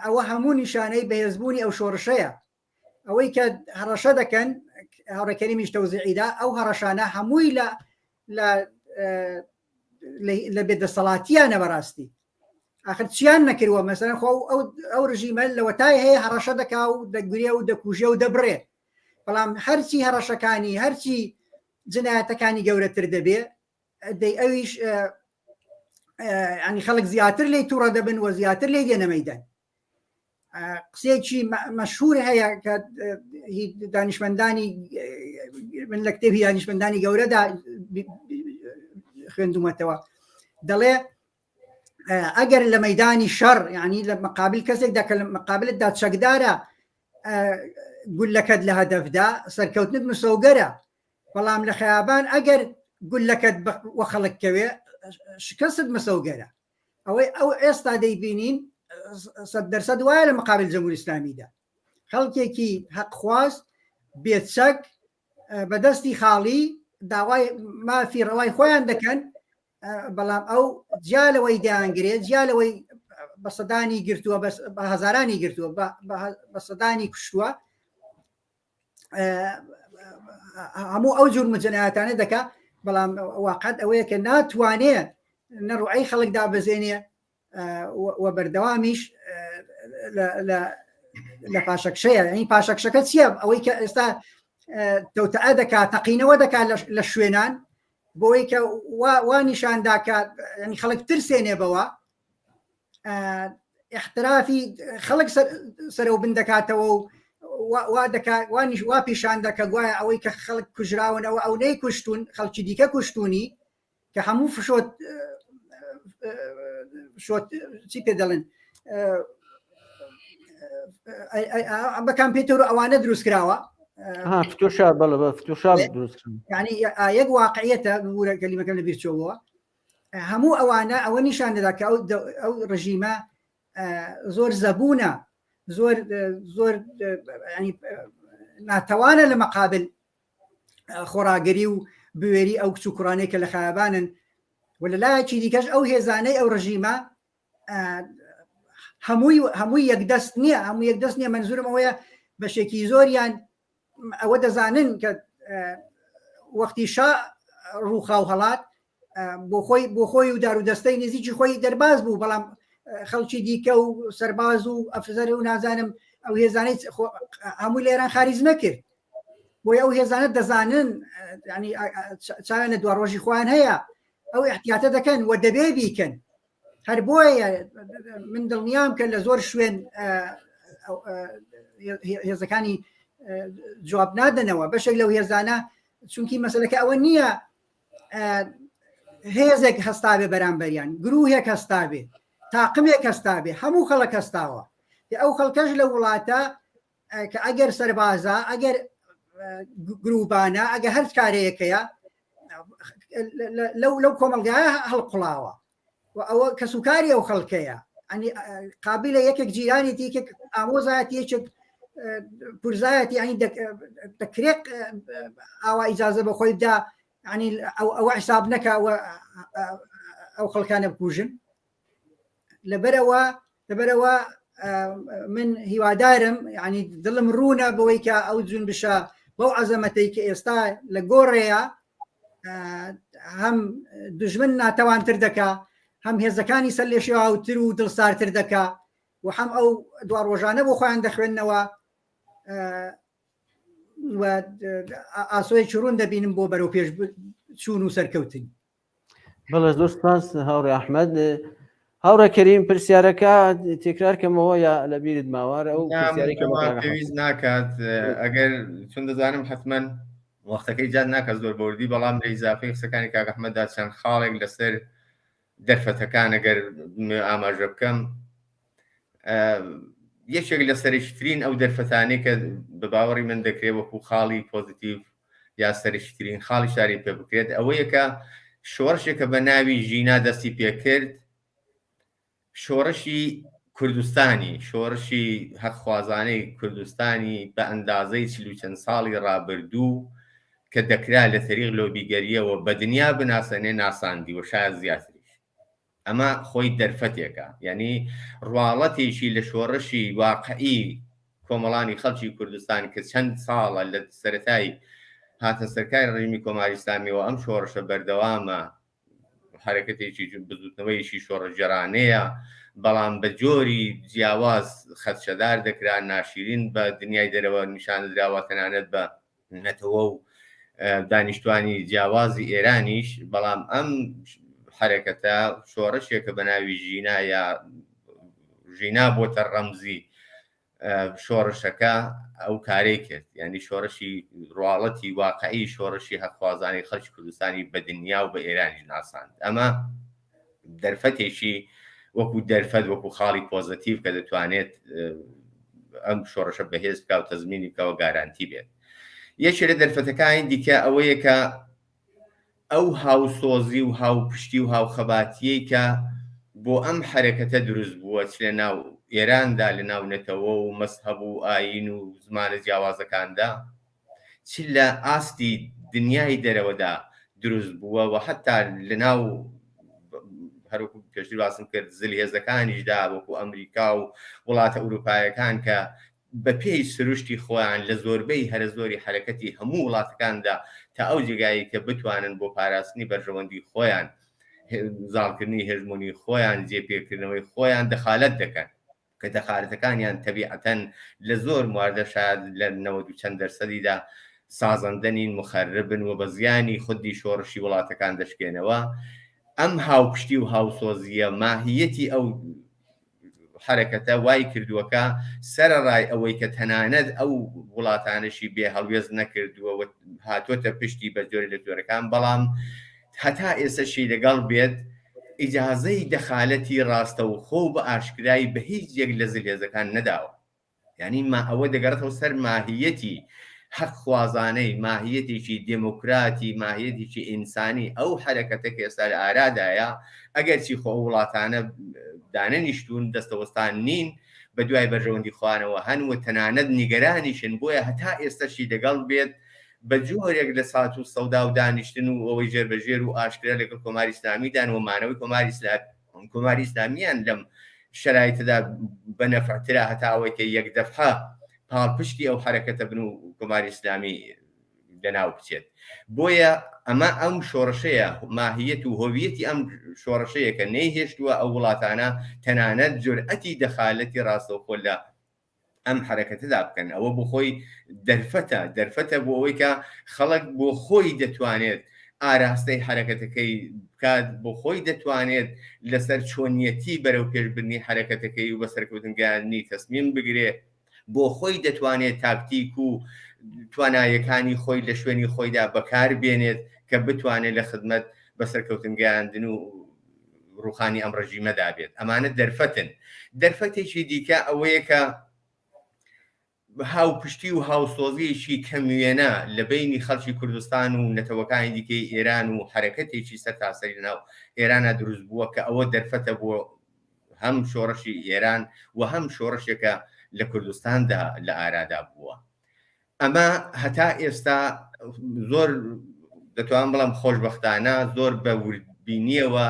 ئەوە هەموو نیشانەی بەهێزبوونی ئەو شۆڕشەیە ئەوەی کە هەڕەشە دەکەن هاوڕێکەریمیش تەوزیعیدا ئەو هەڕەشانە هەمووی لە لە لە بێدەسەڵاتیانە بەڕاستی آخر چیان نەکردووە مەسەرەن خۆ ئەو ئەو ڕژیمە لەوەتای هەیە هەڕەشە دەکا و دەگرێ و دەکوژێ و دەبڕێ بەڵام هەرچی هەڕەشەکانی هەرچی جنایەتەکانی گەورەتر دەبێ دەی ئەویش ینی خەڵک زیاتر لی تووڕە دەبن و زیاتر لی دێنە مەدان قسەیەکی مەشهور هەیە کە دانیشمەندانی من لە کتێبی دانیشمەندانی گەورەدا خوێندومەتەوە دەڵێ ئەگەر لە مەدانی شەڕ ینی لە مقابل کەسێکدا کە لە مقابلتدا چەکدارە گولەکەت لە هەدەفدا سەرکەوتنت مسۆگەرە بەڵام لە خەیابان ئەگەر گولەکەت وە خەڵک کەوێ شکست مسۆگەرە ئەوەی ئەو ئێستا دەیبینین سەد دەرسەد وایە لە مقابل جمهوری ئیسلامیدا خەڵکێکی حەقخواز بێچەک بەدەستی خاڵی داوای مافی ڕەوای خۆیان دەکەن بەڵام ئەو جیا لەوەی دەیانگرێت جیا لەوەی بە سەدانی گرتووە بە هەزارانی گرتووە بە سەدانی کوشتووە هەموو ئەو جور مجنایەتانە دەکا بەڵام واقعەت ئەوەیە کە ناتوانێ نەڕوعی خەڵک دابەزێنێ و بەردەوامیش لە پاشەکشەیە ینی پاشەکشەکە چییە ئەوەی کە ئێستا تەوتە دەکات تەقینەوە دەکات لە شوێنان بۆی کە وا نیشاندا کە ینی خەڵک ترسێنێ بەوە احترافی خەڵک سەرەو بن دەکاتەوە و وا دەکات وانیش وا پیشان دەکە گوایە ئەوەی کە خەڵک کوژراونەوە ئەو نەی کوشتون خەڵکی دیکە کوشتونی کە هەموو فشۆت شۆت چی پێ دەڵێن بە کامپیوتەر و ئەوانە دروست کراوە فتوشا بەڵێ بە فتوشا دروست ینی یەک واقعیەتە بورە کەلیمەکەم لە بیرچۆوە هەموو ئەوانە ئەوە نیشان دەدا کە ئەو ڕژیمە زۆر زەبوونە زۆر زۆر ناتەوانە لە مەقابل خۆراگری و بوێری ئەو کچ و کوڕانەی کە لە خایابانن و لە لایەکی دیکەش ئەو هێزانەی ئەو ڕژیمە هەمووی هەمووی یەکدەست نییە هەموو یەکدەست نییە منزورم ئەوەیە بەشێکی زۆریان ئەوە دەزانن کە وەختی شا ڕووخا و هەڵات بۆ خۆی بۆ خۆی و دار و دەستەی نزیکی خۆی دەرباز بوو بەڵام خەڵکی دیکە و سەرباز و ئەفسەر و نازانم ئەو هێزانەی هەموو لێران خاریز نەکرد بۆی ئەو هێزانە دەزانن ینی چاویان لە دوا ڕۆژی خۆیان هەیە ئەو احتیاتە دەکەن و دەبێ بیکەن هەر بۆیە من دڵنیام کە لە زۆر شوێن هێزەکانی جواب نادەنەوە بەشێک لەو هێزانە چونکی مەسلەکە ئەوە نییە هێزێک هەستابێ بەرامبەریان گروهێک هەستابێ تاقمێک هەستابێ هەموو خەڵک هەستاوە ئەو خەڵکەش لە وڵاتە کە ئەگەر سەربازە ئەگەر گروبانە ئەگە هەر کارەیەکەیە لەو لەو کۆمەلگایە هەڵقڵاوە و ئەوە کەسوکاری ئەو خەڵکەیە ئەنی قابلە یەکێک جیرانێتی یەکێک ئامۆزایەتی یەکێک پورزایەتی ئەنی دەکرێت ئاوا ئیجازە بە خۆی دا ئەنی ئەوە حساب نەکە ئەو خەڵکانە بکوژن لەبەرەوە لەبەرەوە من هیوادارم ینی دڵم ڕوونە بەوەی کە ئەو جون بشە بەو عەزەمەتەی کە ئێستا لە گۆڕەیە هەم دژمن ناتەوانتر دەکا هەم هێزەکانی سەر لێشێواوتر و دڵسارتر دەکا و هەم ئەو دوا ڕۆژانە بۆ خۆیان دەخوێندنەوە ئاسۆیەکی ڕوون دەبینم بۆ بەرەو پێش چوون و سەرکەوتن بەڵێ زۆر سپاس هاوڕێ ئەحمەد هاوڕێ کەریم پرسیارەکە تکرار کەمەوە یا لە بیرت ماوە ئەو پێویست ناکات ئەگەر چون دەزانم حتمما وەختەکەی جاد ناکە زۆر بەوردی بەڵام لە ئیزافەی قسەکانی کاک ئەحمەددا چەند خاڵێک لەسەر دەرفەتەکان ئەگەر ئاماژە بکەم. یەکێک لە سەرەکیترین ئەو دەرفەتانەی کە بە باوەڕی من دەکرێت وەکو خاڵی پۆزیتیڤ یا سەرەکیترین خاڵی شاری پێ بکرێت ئەوەیە کە شۆڕشێکە بە ناوی ژینا دەستی پێکرد شۆڕشی کوردستانی شۆڕشی هەقخوازانەی کوردستانی بە ئەندازەی چل و چەند ساڵی ڕابردوو کە دەکرا لە تەریق لۆبیگەریەوە بە دنیا بناسەنێ ناساندی و شاید زیاتریش ئەمە خۆی دەرفەتێکە یعنی ڕواڵەتێکی لە شۆڕشی واقعی کۆمەڵانی خەڵکی کوردستان کە چەند ساڵە لە سەرەتای هاتە سەرکاری ڕژیمی کۆماری ئیسلامیەوە ئەم شۆڕشە بەردەوامە حەرەکەتێکی بزوتنەوەیەکی شۆڕشگێڕانەیە بەڵام بە جۆری جیاواز خەدشەدار دەکرا ناشیرین بە دنیای دەرەوە نیشاندراوە تەنانەت بە نەتەوە و دانیشتوانی جیاوازی ئێرانیش بەڵام ئەم حەرەکەتە شۆڕشێکە بە ناوی ژینا یا ژینا بۆتە ڕەمزی شۆڕشەکە ئەو کارەی کرد یعنی شۆڕشی ڕواڵەتی واقعی شۆڕشی هەقخوازانی خەڵکی کوردستانی بە دنیا و بە ئێرانیش ناساند ئەمە دەرفەتێکی وەکو دەرفەت وەکو خاڵی پۆزەتیڤ کە دەتوانێت ئەم شۆڕشە بەهێز بکە و تەزمینی بکەوە گارانتی بێت یەکێ لە دەرفەتەکانی دیکە ئەوەیە کە ئەو هاوسۆزی و هاوپشتی و هاوخەباتیەی کە بۆ ئەم حەرەکەتە دروست بووە چ لە ناو ئێراندا لە ناو نەتەوە و مەزهەب و ئایین و زمانە جیاوازەکاندا چ لە ئاستی دنیای دەرەوەدا دروست بووە و حتا لە ناو هەروەکو پێشتر باسم کرد زلهێزەکانیشدا وەکو ئەمریکا و وڵاتە ئەوروپایەکان کە بە پێی سروشتی خۆیان لە زۆربەی هەرە زۆری حەرەکەتی هەموو وڵاتەکاندا تا ئەو جێگایەی کە بتوانن بۆ پاراستنی بەرژەوەندی خۆیان زاڵکردنی هێژمۆنی خۆیان جێ پێکردنەوەی خۆیان دەخالەت دەکەن کە دەخالەتەکانیان تەبیعەتەن لە زۆر مواردە شاید لە 90 و چەند دەرسەدیدا سازەندە نین مخەربن و بە زیانی خودی شۆڕشی وڵاتەکان دەشکێنەوە ئەم هاوپشتی و هاوسۆزیە ماهیەتی ئەو حەرەکەتە وای کردووە کە سەرەڕای ئەوەی کە تەنانەت ئەو وڵاتانەشی بێ هەڵوێست نەکردووە و هاتۆتە پشتی بە جۆرێ لە جۆرەکان بەڵام هەتا ئێسەشی لەگەڵ بێت ئیجازەی دەخالەتی ڕاستەوخۆ و بە ئاشکرای بە هیچ یەک لە زلهێزەکان نەداوە. یانی ما ئەوە دەگەڕێتەوە سەر ماهیەتی حەق خوازانەی ماهیەتێکی دێمۆکراتی ماهیەتێکی ئینسانی ئەو حەرەکەتە کە ئێستا لە ئارادایە ئەگەرچی خۆ ئەو وڵاتانە دانەنیشتوون دەستەوەستان نین بە دوای بەرژەوەندی خۆیانەوە هەن و تەنانەت نیگەرانیشن بۆیە هەتا ئێستەشی لەگەڵ بێت بە جۆرێک لە سات و سەودا و دانیشتن و ئەوەی ژێر بە ژێر و ئاشکرا لەگەڵ کۆماری ئیسلامیدان و مانەوەی کۆماری ئیسلامی کۆماری ئیسلامیان لەم شەرایتەدا بە نەفعترە هەتا ئەوەی کە یەک دەفعە پاڵپشتی ئەو حەرەکەتە بن و کۆماری ئیسلامی لەناو بچێت بۆیە ئەمە ئەم شۆڕشەیە ماهیەت و هۆویەتی ئەم شۆڕشەیە کە نەیهێشتووە ئەو وڵاتانە تەنانەت جورئەتی دەخالەتی ڕاستەوخۆ لە ئەم حەرەکەتەدا بکەن ئەوە بۆ خۆی دەرفەتە دەرفەتە بۆ ئەوەی کە خەڵک بۆ خۆی دەتوانێت ئاراستەی حەرەکەتەکەی بکات بۆ خۆی دەتوانێت لەسەر چۆنیەتی بەرەو پێشبردنی حەرەکەتەکەی و بە سەرکەوتن گەیاندنی تەسمیم بگرێ بۆ خۆی دەتوانێت تاکتیک و توانایەکانی خۆی لە شوێنی خۆیدا بەکار بێنێت کە بتوانێت لە خدمەت بە سەرکەوتن گەیاندن و ڕوخانی ئەم ڕژیمەدا بێت ئەمانە دەرفەتن دەرفەتێکی دیکە ئەوەیە کە هاوپشتی و هاوسۆزیەکی کەموێنە لە بینی خەڵکی کوردستان و نەتەوەکانی دیکەی ئێران و حرەکەتێکی سەرتاسەری ناو ئێرانە دروست بووە کە ئەوە دەرفەتە بۆ هەم شۆڕشی ئێران و هەم شۆڕشێکە لە کوردستاندا لە ئارادا بووە ئەمە هەتا ئێستا زۆر دەتوانم بڵێم خۆشبەختانە زۆر بە وردبینیەوە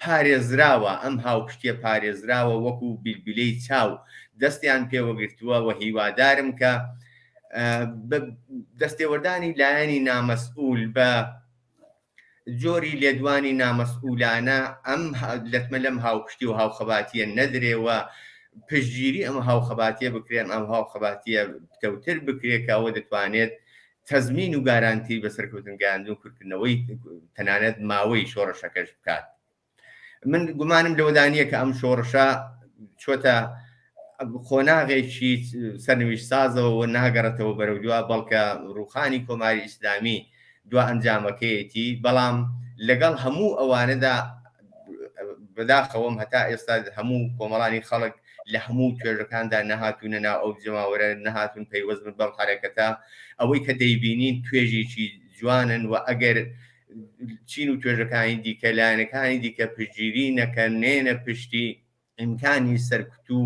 پارێزراوە ئەم هاوپشتیە پارێزراوە وەکو بیلبیلەی چاو دەستیان پێوەگرتووە و هیوادارم کە بە دەستێوەردانی لایەنی نامەسئول بە جۆری لێدوانی نامەسئولانە ئەم لەتمە لەم هاوپشتی و هاوخەباتیە نەدرێ و پشتگیری ئەم هاوخەباتیە بکرێن ئەم هاوخەباتیە پتەوتر بکرێت کە ئەوە دەتوانێت تەزمین و گارانتی بە سەرکەوتن گەیاندن و کورتکردنەوەی تەنانەت ماوەی شۆڕشەکەش بکات. من گومانم لەوەدا نییە کە ئەم شۆڕشە چۆتە قۆناغێکی سەرنویشت سازەوە و ناگەڕێتەوە بەرەو دوا بەڵکە ڕوخانی کۆماری ئیسلامی دوا ئەنجامەکەیەتی بەڵام لەگەڵ هەموو ئەوانەدا بەداخەوەم هەتا ئێستا هەموو کۆمەڵانی خەڵک لە هەموو توێژەکاندا نەهاتوونە ناو ئەو جەماوەرە، نەهاتوون پەیوەست بن بەم حەرەکەتە. ئەوەی کە دەیبینین توێژێکی جوانن و ئەگەر چین و توێژەکانی دیکە، لایەنەکانی دیکە پشتگیری نەکەن، نێنە پشتی، ئیمکانی سەرکوت و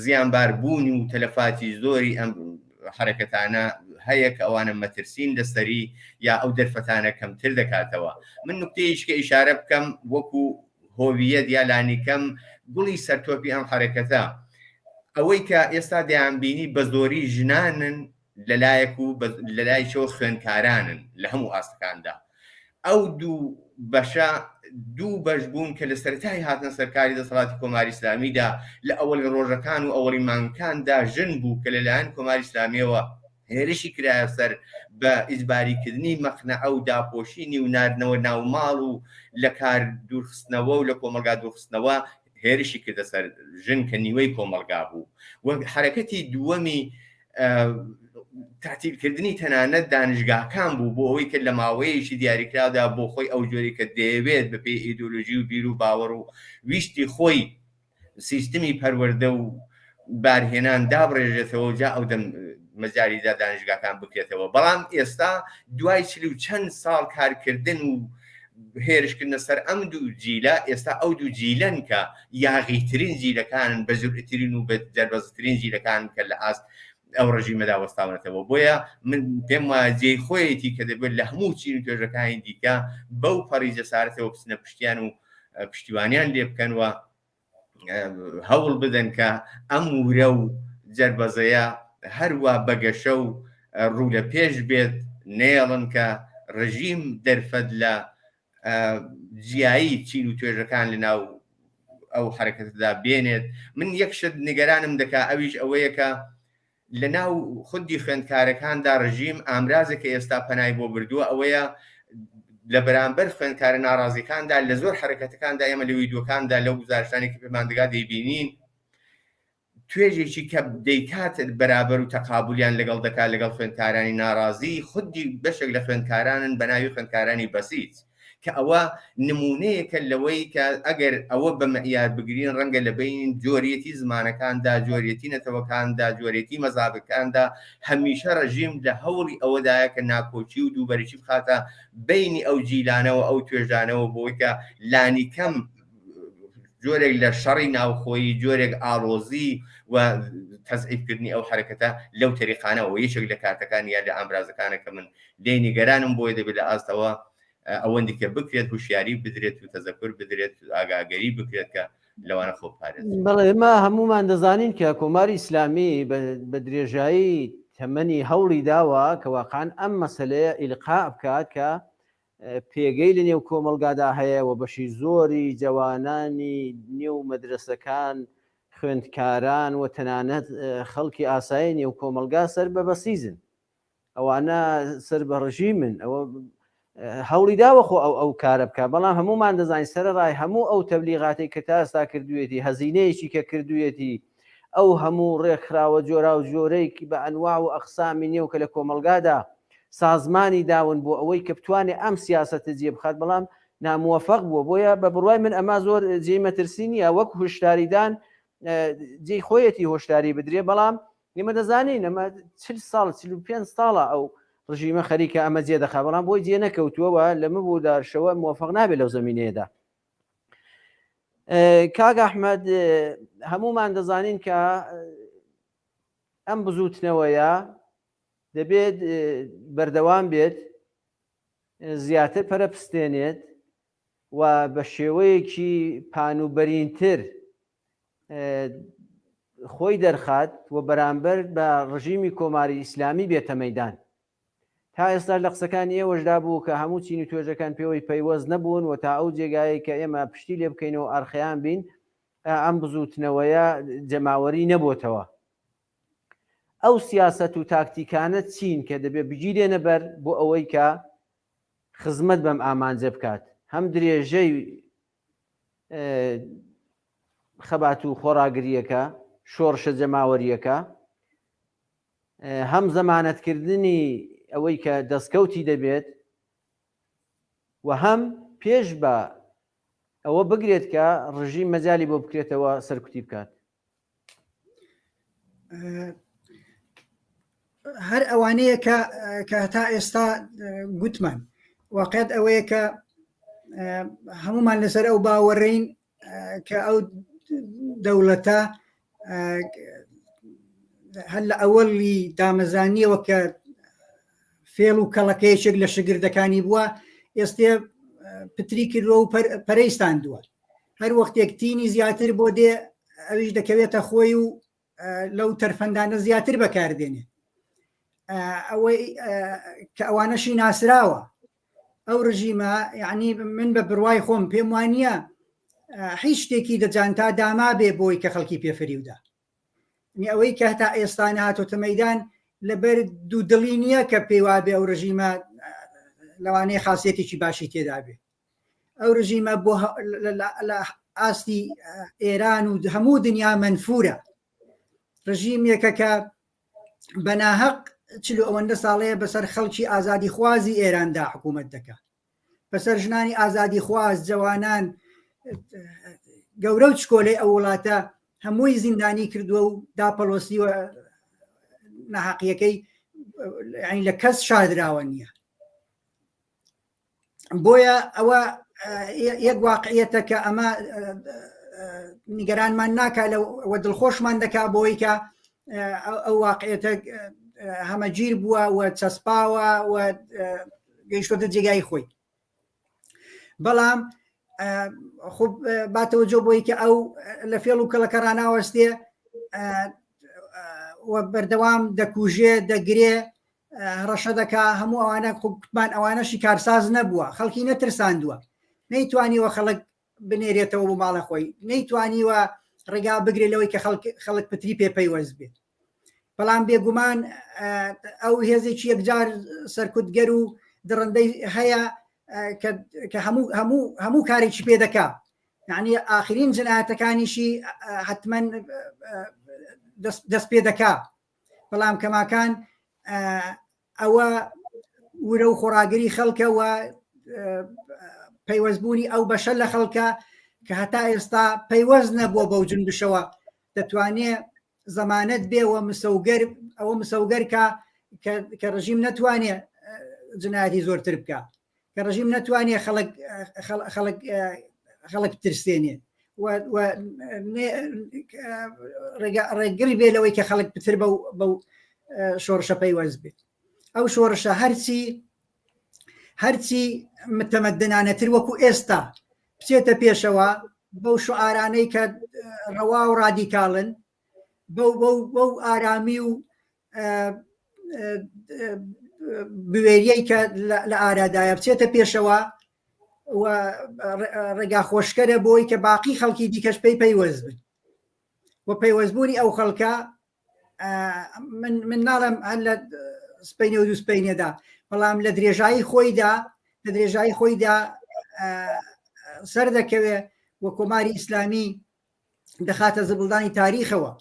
زیانبار بوونی و تەلەفاتی زۆری ئەم حەرەکەتانە هەیە کە ئەوانە مەترسین لەسەری یا ئەو دەرفەتانە کەمتر دەکاتەوە. من نوکتەیەکی کە ئیشارە بکەم وەکو هۆویەت یا لانیکەم گوڵی سەرتۆپی ئەم حەرەکەتە ئەوەی کە ئێستا دەیانبینی بە زۆری ژنانن لەلایەک و لەلایەکەوە خوێندکارانن لە هەموو ئاستەکاندا. ئەو دوو بەشە دوو بەش بوون کە لە سەرەتای هاتنە سەرکاری دەسەڵاتی کۆماری ئیسلامیدا لە ئەوەڵی ڕۆژەکان و ئەوەڵی مانگەکاندا ژن بوو کە لەلایەن کۆماری ئیسلامیەوە هێرشی کرایە سەر بە ئیجباریکردنی مەقنەعە و داپۆشینی و ناردنەوە ناو ماڵ و لە کار دوورخستنەوە و لە کۆمەڵگا دوورخستنەوە هێرشی کردە سەر ژن کە نیوەی کۆمەڵگا بوو و حەرەکەتی دووەمی تەعتیلکردنی تەنانەت دانشگاکان بوو بۆ ئەوەی کە لە ماوەیەکی دیاریکراودا بۆ خۆی ئەو جۆری کە دەیەوێت بەپێی ئیدۆلۆژی و بیر و باوەڕ و ویستی خۆی سیستمی پەروەردە و بارهێنان دابڕێژێتەوە جا ئەو دەم مەجالیدا دانشگاکان بکرێتەوە بەڵام ئێستا دوای چل و چەند ساڵ کارکردن و هێرشکردنە سەر ئەم دوو جیلە ئێستا ئەو دوو جیلەن کە یاغیترین جیلەکانن بە جورئترین و بە جەربەزترین جیلەکانن کە لە ئاست ئەو ڕژیمەدا وەستاونەتەوە بۆیە من پێم وایە جێی خۆیەتی کە دەبێت لە هەموو چین و توێژەکانی دیکە بەو پەڕی جەسارەتەوە بچنە پشتیان و پشتیوانیان لێ بکەن و هەوڵ بدەن کە ئەم ورە و جەربەزەیە هەروا بەگەشە و ڕوو لە پێش بێت نەیەڵن کە ڕژیم دەرفەت لە جیایی چین و توێژەکان لە ناو ئەو حرەکەتدا بێنێت من یەک شت نیگەرانم دەکا ئەویش ئەوەیە کە لە ناو خودی خوێندکارەکاندا ڕژیم ئامرازێک کە ئێستا پەنای بۆ بردووە ئەوەیە لە بەرامبەر خوێندکارە ناڕازیەکاندا لە زۆر حرەکەتەکاندا ئێمە لە ویدیۆکاندا لەو گوزارشتانی کە پێمان دەگات دەیبینین توێژێکی کە دەیکات بەرابەر و تەقابلیان لەگەڵ دەکات لەگەڵ خوێندکارانی ناڕازی خودی بەشێک لە خوێندکارانن بە ناوی خوێندکارانی بەسیج کە ئەوە نموونەیەکە لەوەی کە ئەگەر ئەوە بە مەعیار بگرین ڕەنگە لە بەین جۆریەتی زمانەکاندا، جۆریەتی نەتەوەکاندا، جۆریەتی مەزهەبەکاندا هەمیشە ڕژیم لە هەوڵی ئەوەدایە کە ناکۆکی و دووبەرەکی بخاتە بەینی ئەو جیلانەوە، ئەو توێژانەوە بۆی کە لانیکەم جۆرێک لە شەڕی ناوخۆیی، جۆرێک ئاڵۆزی و تەزعیفکردنی ئەو حەرەکەتە لەو تەریقانەوە یەکێک لە کارتەکان یا لە ئامرازەکانە کە من لێی نیگەرانم بۆیە دەبێت لە ئاستەوە ئەوەندی کە بکرێت هوشیاری بدرێت و تەزەکور بدرێت و ئاگاگەری بکرێت کە لەوانە خۆ پارێز. بەڵێ ئێمە هەموومان دەزانین کە کۆماری ئیسلامی بە درێژایی تەمەنی هەوڵی داوە کە واقعا ئەم مەسەلەیە ئیلقا بکات کە پێگەی لە نێو کۆمەڵگادا هەیە و بەشی زۆری جەوانانی نێو مەدرەسەکان، خوێندکاران و تەنانەت خەڵکی ئاسایی نێو کۆمەڵگا سەر بە بەسیجن. ئەوانە سەر بە ڕژیمن. ئەوە هەوڵی داوە خۆ ئەو ئەو کارە بکە، بەڵام هەمومان دەزانین سەرەڕای هەموو ئەو تەبلیغاتەی کە تا ئێستا کردوویەتی، هەزینەیەکی کە کردوویەتی، ئەو هەموو ڕێکخراوە جۆراوجۆرەی بە ئەنواع و ئەقسامی نێو کە لە کۆمەڵگادا سازمانی داون بۆ ئەوەی کە بتوانێت ئەم سیاسەتە جێ بخات بەڵام ناموەفەق بووە بۆیە بە بڕوای من ئەمە زۆر جێی مەترسی نییە وەک هۆشداریدان جێی خۆیەتی هۆشداری بدرێ بەڵام ئێمە دەزانین ئەمە چل ساڵ 45 ساڵە ئەو ڕژیمە خەریکە ئەمە جێ دەخا بەڵام بۆی جێ نەکەوتووەوە لەمە بۆ دارشەوە موفق نابێت لەو زمینەیەدا کاک ئەحمد هەمومان دەزانین کە ئەم بزوتنەوەیە دەبێت بەردەوام بێت زیاتر پەرە پستێنێت و بە شێوەیەکی پان و بەرینتر خۆی دەرخات و بەرامبەر بە ڕژیمی کۆماری ئیسلامی بێتە مەدان تا ئێستا لە قسەکانی ئێوەشدا بوو کە هەموو چین و توێژەکان پێوەی پەیوەست نەبوون و تا ئەو جێگایەی کە ئێمە پشتی لێ بکەینەوە ئارخەیان بین ئەم بزووتنەوەیە جەماوەری نەبۆتەوە. ئەو سیاسەت و تاکتیکانە چین کە دەبێت بگیرێنە بەر بۆ ئەوەی کە خزمەت بەم ئامانجە بکات هەم درێژەی خەبات و خۆڕاگرییەکە، شۆڕشە جەماوەرییەکە، هەم زەمانەتکردنی ئەوەی کە دەستکەوتی دەبێت و هەم پێش بە ئەوە بگرێت کە ڕژیم مەجالی بۆ بکرێتەوە سەرکوتی بکات. هەر ئەوانەیە کە کە هەتا ئێستا گوتمان واقعیت ئەوەیە کە هەمومان لەسەر ئەو باوەڕین کە ئەو دەوڵەتە هەر لە ئەوەڵی دامەزانیەوە کە فێڵ و کەڵەکەیەکێک لە شگردەکانی بووە ئێستێ پتری کردووە و پەرەی ستاندووە هەر وەختێک تینی زیاتر بۆ دێ ئەویش دەکەوێتە خۆی و لەو تەرفەندانە زیاتر بەکاردێنێ ئەوەی کە ئەوانەشی ناسراوە ئەو ڕژیمە یعنی من بە بڕوای خۆم پێم وانە هیچ شتێکی دەجانتا داما بێ بۆی کە خەڵکی پێفریودا ئەوەی کە هەتا ئێستا نهاتۆتە مەدان لەبەر دوو دڵی نییە کە پێیوا بێ ئەو ڕژیمە لەوانەیە خاصیەتێکی باشی تێدا بێ ئەو ڕژیمە بۆ لە ئاستی ئێران و هەموو دنیا مەنفورە ڕژیمێکە کە بەناهەق چلو ئەوەندە ساڵەیە بەسەر خەڵکی ئازادی خوازی ئێراندا حکوومەت دەکا بەسەر ژنانی ئازادی خواز جەوانان گەورە و چکۆلەی ئەو وڵاتە هەمووی زیندانی کردووە و داپەڵۆسیوە ناحەقیەکەی لە کەس شاردراوە نییە بۆیە ئەوە یەک واقعیەتە کە ئەمە نیگەرانمان ناکا لە دڵخۆشمان دەکا بۆی کە ئەو واقعەتە هەمەگیر بووە و چەسپاوە و گەیشتۆتە جێگای خۆی بەڵام خب باتەوەجۆ بۆی کە ئەو لە فێڵ و کەڵەکە ڕناوەستێ و بەردەوام دەکوژێ دەگرێ هەڕەشە دەکا هەموو ئەوانە کوتمان ئەوانەشی کارساز نەبووە خەڵکی نەترساندووە نەیتوانیوە خەڵک بنێرێتەوە بۆ ماڵە خۆی نەیتوانیوە ڕێگا بگرێت لەوەی کە خەڵک خەڵک پتری پێ پەیوەست بێت بەڵام بێگومان ئەو هێزێکی یەکجار سەرکوتگەر و دڕندەی هەیە کە هەموو هەموو هەموو کارێکی پێ دەکا یعنی ئاخرین جنایەتەکانیشی حتمما دەست پێ دەکا بەڵام کەماکان ئەوە ورە و خۆڕاگری خەڵکە و پەیوەستبوونی ئەو بەشە لە خەڵکە کە هەتا ئێستا پەیوەست نەبووە بەو جنبشەوە دەتوانێ زەمانەت بێ و مسەوگەر ئەوە مسەوگەر کە کە ڕژیم نەتوانێ جنایەتی زۆرتر بکە کە ڕژیم نەتوانێ خەڵک خەڵک خەڵک ترسێنێ ڕێگری بێ لەوەی کە خەڵک پتر بەو بەو شۆڕشە پەیوەست بێت ئەو شۆڕشە هەرچی هەرچی متەمەدنانەتر وەکو ئێستا بچێتە پێشەوە بەو شعارانەی کە ڕەوا و ڕادیکاڵن بەو بەو بەو ئارامی و بوێریەی کە لە ئارادایە بچێتە پێشەوە و ڕێگا خۆشکەرە بۆی کە باقی خەڵکی دیکەش پێی پەیوەست بن و پەیوەستبوونی ئەو خەڵکە من من ناڵێم هەر لە سپینێ و دوو سپینێدا بەڵام لە درێژایی خۆیدا لە درێژایی خۆیدا سەر دەکەوێ و کۆماری ئیسلامی دەخاتە زبڵدانی تاریخەوە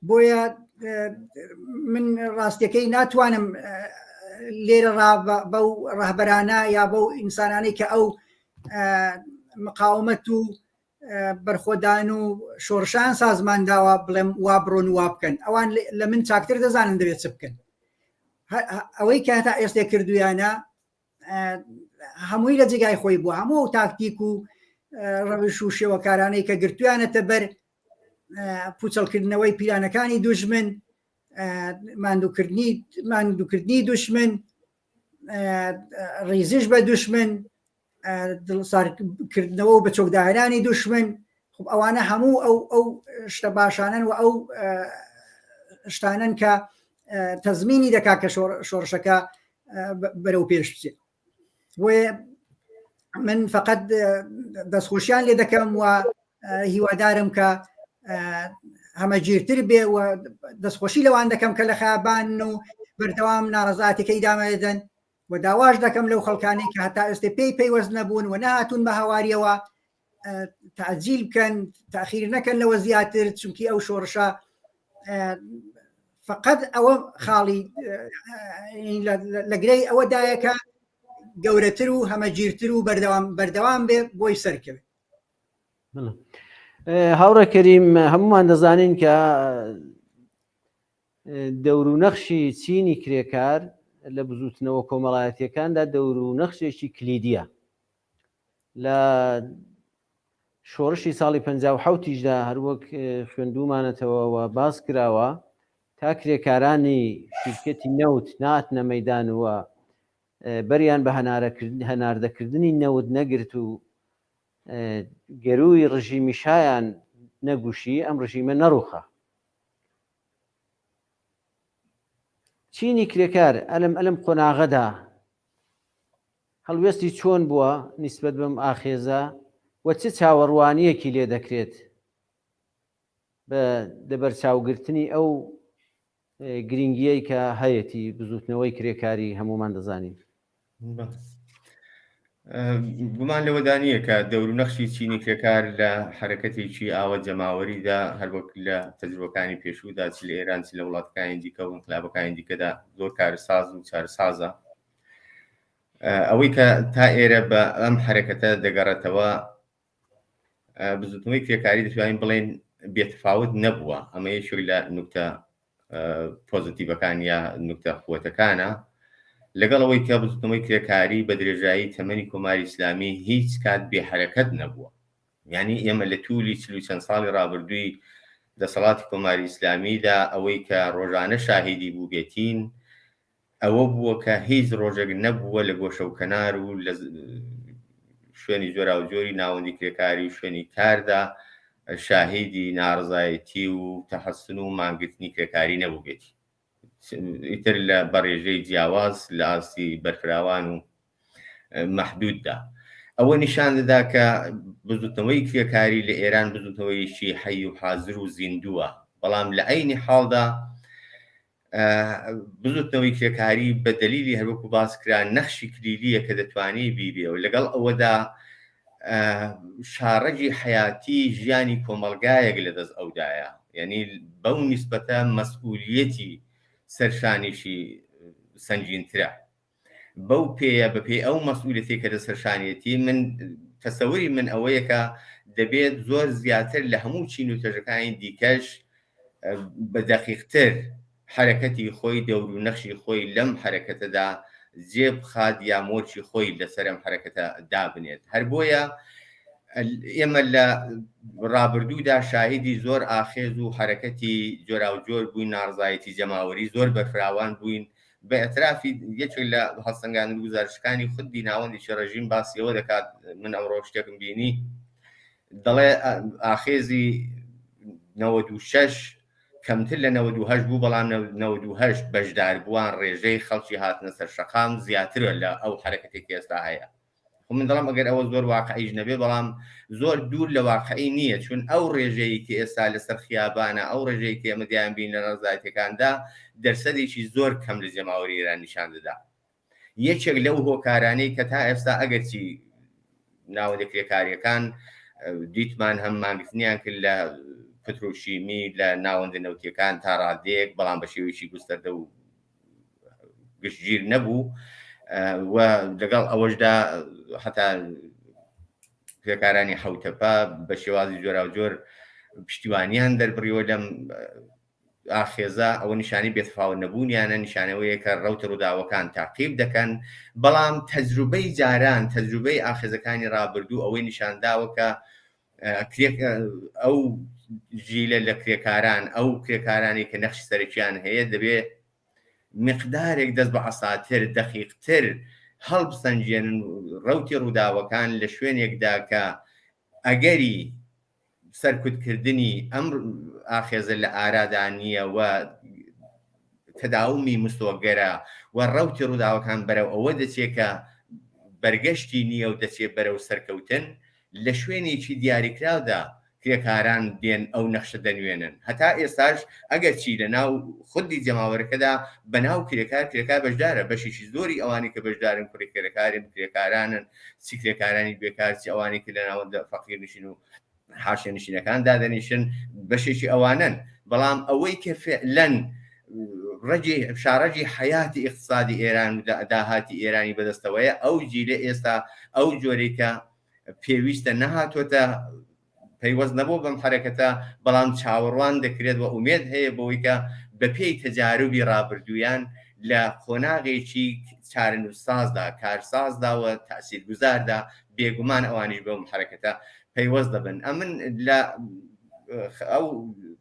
بۆیە من ڕاستیەکەی ناتوانم لێرە ڕا بەو ڕەهبەرانە یا بەو ئینسانانەی کە ئەو مقاومەت و بەرخۆدان و شۆڕشان سازمان داوە بڵێم وا بڕۆن وا بکەن ئەوان لە من چاکتر دەزانن دەبێت چ بکەن ئەوەی کە هەتا ئێستێ کردویانە هەمووی لە جێگای خۆی بووە هەموو ئەو تاکتیک و ڕەوش و شێوەکارانەی کە گرتویانەتە بەر پوچەڵکردنەوەی پیلانەکانی دوژمن ماندووکردنی ماندووکردنی دوشمن ڕیزش بە دوشمن دڵسارکردنەوە و بە چۆکداهێنانی دوشمن خب ئەوانە هەموو ئەو ئەو شتە باشانن و ئەو شتانن کە تەزمینی دەکات کە شۆڕشەکە بەرەو پێش بچێت بۆیە من فقط دەستخۆشیان لێ دەکەم و هیوادارم کە هەمەگیرتر بێ و دەستخۆشی لەوان دەکەم کە لە خابان و بەردەوام ناڕزاتەکەی دامەدەن و داواش دەکەم لەو خەڵکانەی کە هەتا ئێستێ پێی پەیوەست نەبوون و نەهاتوون بە هاواریەوە تەعجیل بکەن تاخیر نەکەن لەوە زیاتر چونکی ئەو شۆڕشە فقط ئەوە خاڵی لە گرەی ئەوە دایەکە گەورەتر و هەمەگیرتر و بەردەوام بەردەوام بێ بۆی سەرکەوێت هاوڕێ کەریم هەمومان دەزانین کە دەور و نەخشی چینی کرێکار لە بزووتنەوە کۆمەڵایەتیەکاندا دەور و نەخشێکی کلیدیە. لە شۆڕشی ساڵی 57 یشدا هەروەک خوێندوومانەتەوە و باس کراوە تا کرێکارانی شیرکەتی نەوت ناتنە مەیدان و بەریان بە هەناردەکردنی نەوت نەگرت و گەرووی ڕژیمی شایان نەگوشی ئەم ڕژیمە نەڕوخا. چینی کرێکار ئەلم ئەلم قۆناغەدا هەڵوێستی چۆن بووە نیسبەت بەم ئاخێزە و چ چاوەڕوانییەکی لێ دەکرێت بە لەبەرچاوگرتنی ئەو گرینگییەی کە هەیەتی بزووتنەوەی کرێکاری هەموومان دەزانین؟ گومان لەوەدا نییە کە دەور و نەخشی چینی کرێکار لە حەرەکەتێکی ئاوە جەماوەریدا هەروەک لە تەجروبەکانی پێشوودا چ لە ئێران چ لە وڵاتەکانی دیکە و ئینقلابەکانی دیکەدا زۆر کارساز و چارسازە. ئەوەی کە تا ئێرە بە ئەم حەرەکەتە دەگەڕێتەوە بزوتنەوەی کرێکاری دەتوانین بڵێن بێتفاوت نەبووە ئەمە یەکێک لە نوکتە پۆزیتیڤەکان یا نوکتە قوتەکانە لەگەڵ ئەوەی کە بزوتنەوەی کرێکاری بە درێژایی تەمەنی کۆماری ئیسلامی هیچ کات بێحەرەکەت نەبووە یعنی ئێمە لە تولی چل و چەند ساڵی ڕابردووی دەسەڵاتی کۆماری ئیسلامیدا ئەوەی کە ڕۆژانە شاهیدی بووبێتین ئەوە بووە کە هیچ ڕۆژێک نەبووە لە گۆشە و کەنار و لە شوێنی جۆراوجۆری ناوەندی کرێکاری و شوێنی کاردا شاهیدی ناڕزایەتی و تەحەسن و مانگرتنی کرێکاری نەبووبێتی ئیتر لە بەڕێژەی جیاواز لە ئاستی بەرفراوان و مەحدوددا ئەوە نیشان دەدا کە بزوتنەوەی کرێکاری لە ئێران بزوتنەوەیەکی حەی و حازر و زیندووە بەڵام لە عەینی حاڵدا بزوتنەوەی کرێکاری بە دەلیلی هەروەکو باس کرا نەخشی کلیلیە کە دەتوانێت بیبێ و لەگەڵ ئەوەدا شاڕەگی حەیاتی ژیانی کۆمەڵگایەک لە دەست ئەودایە یعنی بەو نیسبەتە مەسئولیەتی سەرشانیشی سەنگینترە بەو پێیە بەپێی ئەو مەسئولیەتەی کە لەسەر شانیەتی من تەسەوری من ئەوەیە کە دەبێت زۆر زیاتر لە هەموو چین و توێژەکانی دیکەش بە دەقیقتر حەرەکەتی خۆی دەور و نەخشی خۆی لەم حەرەکەتەدا جێ بخات یا مۆرکی خۆی لەسەر ئەم حەرەکەتە دابنێت هەر بۆیە ئێمە لە ڕابردوودا شاهیدی زۆر ئاخێز و حەرەکەتی جۆراوجۆر بووین ناڕزایەتی جەماوەری زۆر بەرفراوان بووین بە ئیعترافی یەکێک لە هەڵسەنگاندن و گوزارشەکانی خودی ناوەندێکی ڕێژیم باسی ئەوە دەکات من ئەمڕۆ شتێکم بینی دەڵێ ئاخێزی 96 کەمتر لە 98 بوو بەڵام 98 بەشداربووان ڕێژەی خەڵکی هاتنە سەر شەقام زیاترە لە ئەو حرەکەتێک ئێستا هەیە خۆ من دەڵێم ئەگەر ئەوە زۆر واقعیش نەبێ بەڵام زۆر دوور لە واقعی نییە چون ئەو ڕێژەیە کە ئێستا لەسەر خیابانە ئەو ڕێژەیە کە ئێمە دیان بین لە ناڕەزایەتیەکاندا دەرسەدێکی زۆر کەم لە جەماوەری ئێران نیشان دەدا یەکێک لەو هۆکارانەی کە تا ئێستا ئەگەرچی ناوەندە کرێکاریەکان دیتمان هەم مانگرتنیان کرد لە پترۆشیمی لە ناوەندە نەوتیەکان تا ڕادەیەک بەڵام بە شێوەیەکی گوستەردە و گشتگیر نەبوو و لەگەڵ ئەوەشدا هەتا کرێکارانی حوتەپە بە شێوازی جۆراوجۆر پشتیوانیان دەربڕیوە لەم ئاخێزە ئەوە نیشانی بێتفاوت نەبوونیانە نیشانەوەیە کە ڕەوتی ڕووداوەکان تاقیب دەکەن بەڵام تەجروبەی جاران تەجروبەی ئاخێزەکانی ڕابردوو ئەوەی نیشانداوە کە ئەو جیلە لە کرێکاران ئەو کرێکارانی کە نەخشی سەرەکیان هەیە دەبێ مقدارێک دەست بە عەساتر دەقیقتر هەڵبسەنگێنن ڕەوتی ڕووداوەکان لە شوێنێکدا کە ئەگەری سەرکوتکردنی ئەم ئاخێزە لە ئارادا نییە و تەداومی مسۆگەرە و ڕەوتی ڕووداوەکان بەرەو ئەوە دەچێت کە بەرگەشتی نییە و دەچێت بەرەو سەرکەوتن لە شوێنێکی دیاریکراودا کرێکاران دێن ئەو نەخشە دەنوێنن. هەتا ئێستاش ئەگەرچی لە ناو خودی جەماوەرەکەدا بە ناو کرێکار کرێکار بەشدارە، بەشێکی زۆری ئەوانەی کە بەشدارن کوڕی کرێکارن، کرێکارانن، چ کرێکارانی بێکار، چ ئەوانەی کە لە ناوەندە فەقیرنشین و حاشیەنشینەکان دادەنیشن بەشێکی ئەوانەن. بەڵام ئەوەی کە فعلەن ڕەگی شاڕەگی حەیاتی ئیقتسادی ئێران و داهاتی ئێرانی بەدەستەوەیە ئەو جیلە ئێستا ئەو جۆرەی کە پێویستە نەهاتۆتە پەیوەست نەبوو بەم حەرەکەتە بەڵام چاوەڕوان دەکرێت و ئومێد هەیە بەوەی کە بەپێی تەجاروبی ڕابردوویان لە قۆناغێکی چارەنووسسازدا، کارسازدا و تەئسیرگوزاردا بێگومان ئەوانیش بەم حەرەکەتە پەیوەست دەبن. ئەمن لە ئەو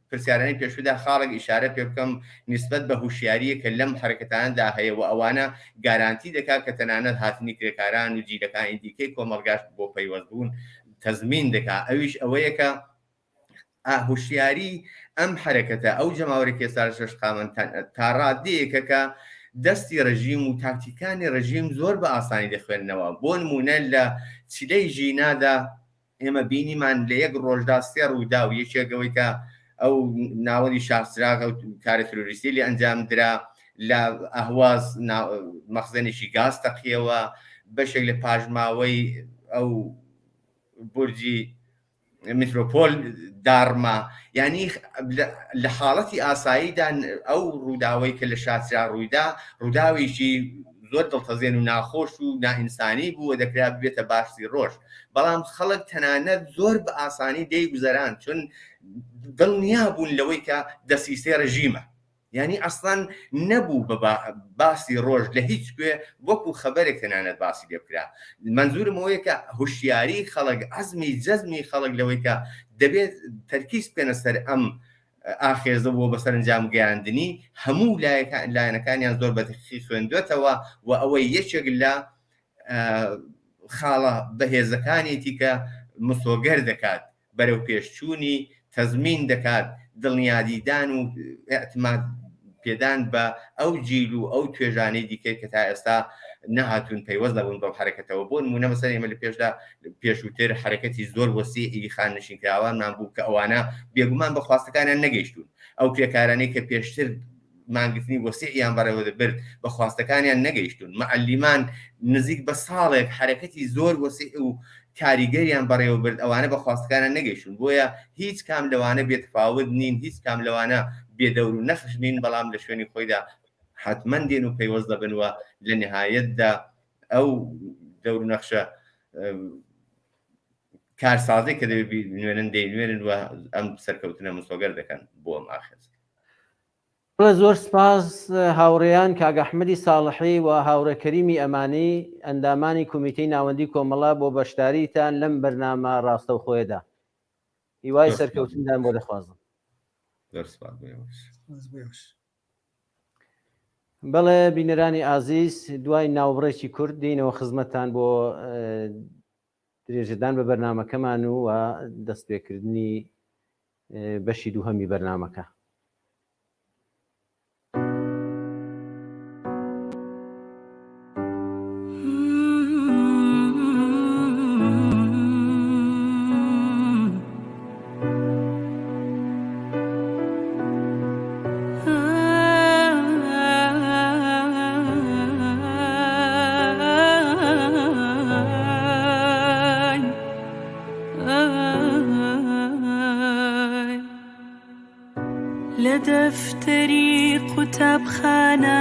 پرسیارانەی پێشوودا خاڵێک ئیشارە پێ بکەم نیسبەت بە هوشیارییە کە لەم حەرەکەتانەدا هەیە و ئەوانە گارانتی دەکات کە تەنانەت هاتنی کرێکاران و جیلەکانی دیکەی کۆمەڵگاش بۆ پەیوەست بوون تەزمین دەکات ئەویش ئەوەیە کە هوشیاری ئەم حەرەکەتە ئەو جەماوەرە کە ئێستا لە شەشقامەن تا ڕادەیەکە کە دەستی ڕژیم و تاکتیکانی ڕژیم زۆر بە ئاسانی دەخوێننەوە بۆ نمونە لە چلەی ژینادا ئێمە بینیمان لە یەک ڕۆژدا سێ ڕووداو یەکێک ئەوەی کە ئەو ناوەندی شاخچراغ ئەو کارە ترۆریستی لێ ئەنجام درا لە ئەهواز مەخزنێکی گاز تەقیەوە بەشێک لە پاشماوەی ئەو بورجی میترۆپۆل داڕما یعنی لە حاڵەتی ئاساییدا ئەو ڕووداوەی کە لە شاچرا ڕوویدا ڕووداوێکی زۆر دڵتەزێن و ناخۆش و نائینسانی بوو و دەکرا ببێتە باسی ڕۆژ بەڵام خەڵک تەنانەت زۆر بە ئاسانی دەیگوزەران چون دڵنیا بوون لەوەی کە دەسیسەی ڕژیمە یانی ئەسڵەن نەبوو بە باسی ڕۆژ لە هیچ کوێ وەکو خەبەرێک تەنانەت باسی لێ بکرا مەنزورم ئەوەیە کە هوشیاری خەڵک عەزمی جەزمی خەڵک لەوەی کە دەبێت تەرکیز بکەنە سەر ئەم ئاخێزە بۆ بە سەرنجام گەیاندنی هەموو لایەنەکانیان زۆر بە دقیقی خوێندوێتەوە و ئەوەی یەکێک لە خاڵە بەهێزەکانێتی کە مسۆگەر دەکات بەرەوپێشچوونی تەزمین دەکات، دڵنیادیدان و ئیعتماد پێدان بە ئەو جیل و ئەو توێژانەی دیکەی کە تا ئێستا نەهاتوون پەیوەست نەبوون بەم حەرەکەتەوە. بۆ نموونە مەسەلەن ئێمە لە پێشدا پێشووتر حەرەکەتی زۆر وەسیعی خانەنشینکراوانمان بوو کە ئەوانە بێگومان بە خواستەکانیان نەگەیشتوون. ئەو کرێکارانەی کە پێشتر مانگرتنی وەسیعیان بەڕێوە دەبرد بە خواستەکانیان نەگەیشتوون. معەلیمان نزیک بە ساڵێک حەرەکەتی زۆر وەسیع و کاریگەریان بەڕێوە برد، ئەوانە بە خواستەکانیان نەگەیشتوون. بۆیە هیچ کام لەوانە بێتفاوت نین، هیچ کام لەوانە بێ دەور و نەخش نین، بەڵام لە شوێنی خۆیدا حەتمەن دێن و پەیوەست دەبن و لە نهایەتدا ئەو دەور و نەخشە کارسازی کە دەبێت بینوێنن دەینوێنن و ئەم سەرکەوتنە مسۆگەر دەکەن بۆ ئەم ئاخێز. بەڵێ زۆر سپاس هاوڕێیان کاک ئەحمەدی ساڵحی و هاوڕێ کەریمی ئەمانی ئەندامانی کومیتەی ناوەندی کۆمەڵە بۆ بەشداریتان لەم بەرنامە ڕاستەوخۆیەدا. هیوای سەرکەوتنتان بۆ دەخوازم. زۆر سپاس بۆ ئێوەش. سپاس بۆ ئێوەش. بەڵێ بینەرانی ئازیز دوای ناوبڕێکی کورت دێینەوە خزمەتتان بۆ درێژەدان بە بەرنامەکەمان و دەستپێکردنی بەشی دووهەمی بەرنامەکە. لە دەفتەری قوتابخانەم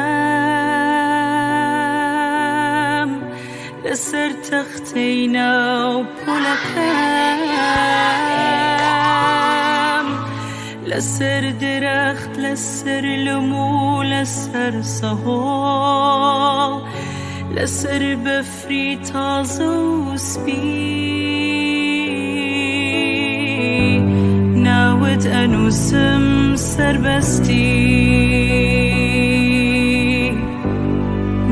لەسەر تەختەی ناو پۆلەکەم لەسەر درەخت لەسەر لم و لەسەر سەهۆڵ لەسەر بەفری تازە و سپی ناوت ئەنووسم سەربەستی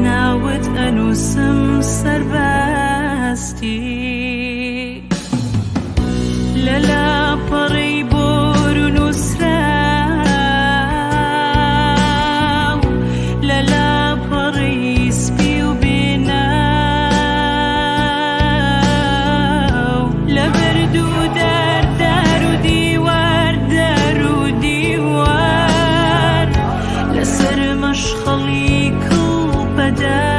ناوت ئەنووسم سەربەستی لە لاپەڕەی بۆر و نووسراو لە لاپەڕەی سپی و بێناو لە بەرد و دار دار و دیوار دار و دیوار لەسەر مەشخەڵی کڵپەدار.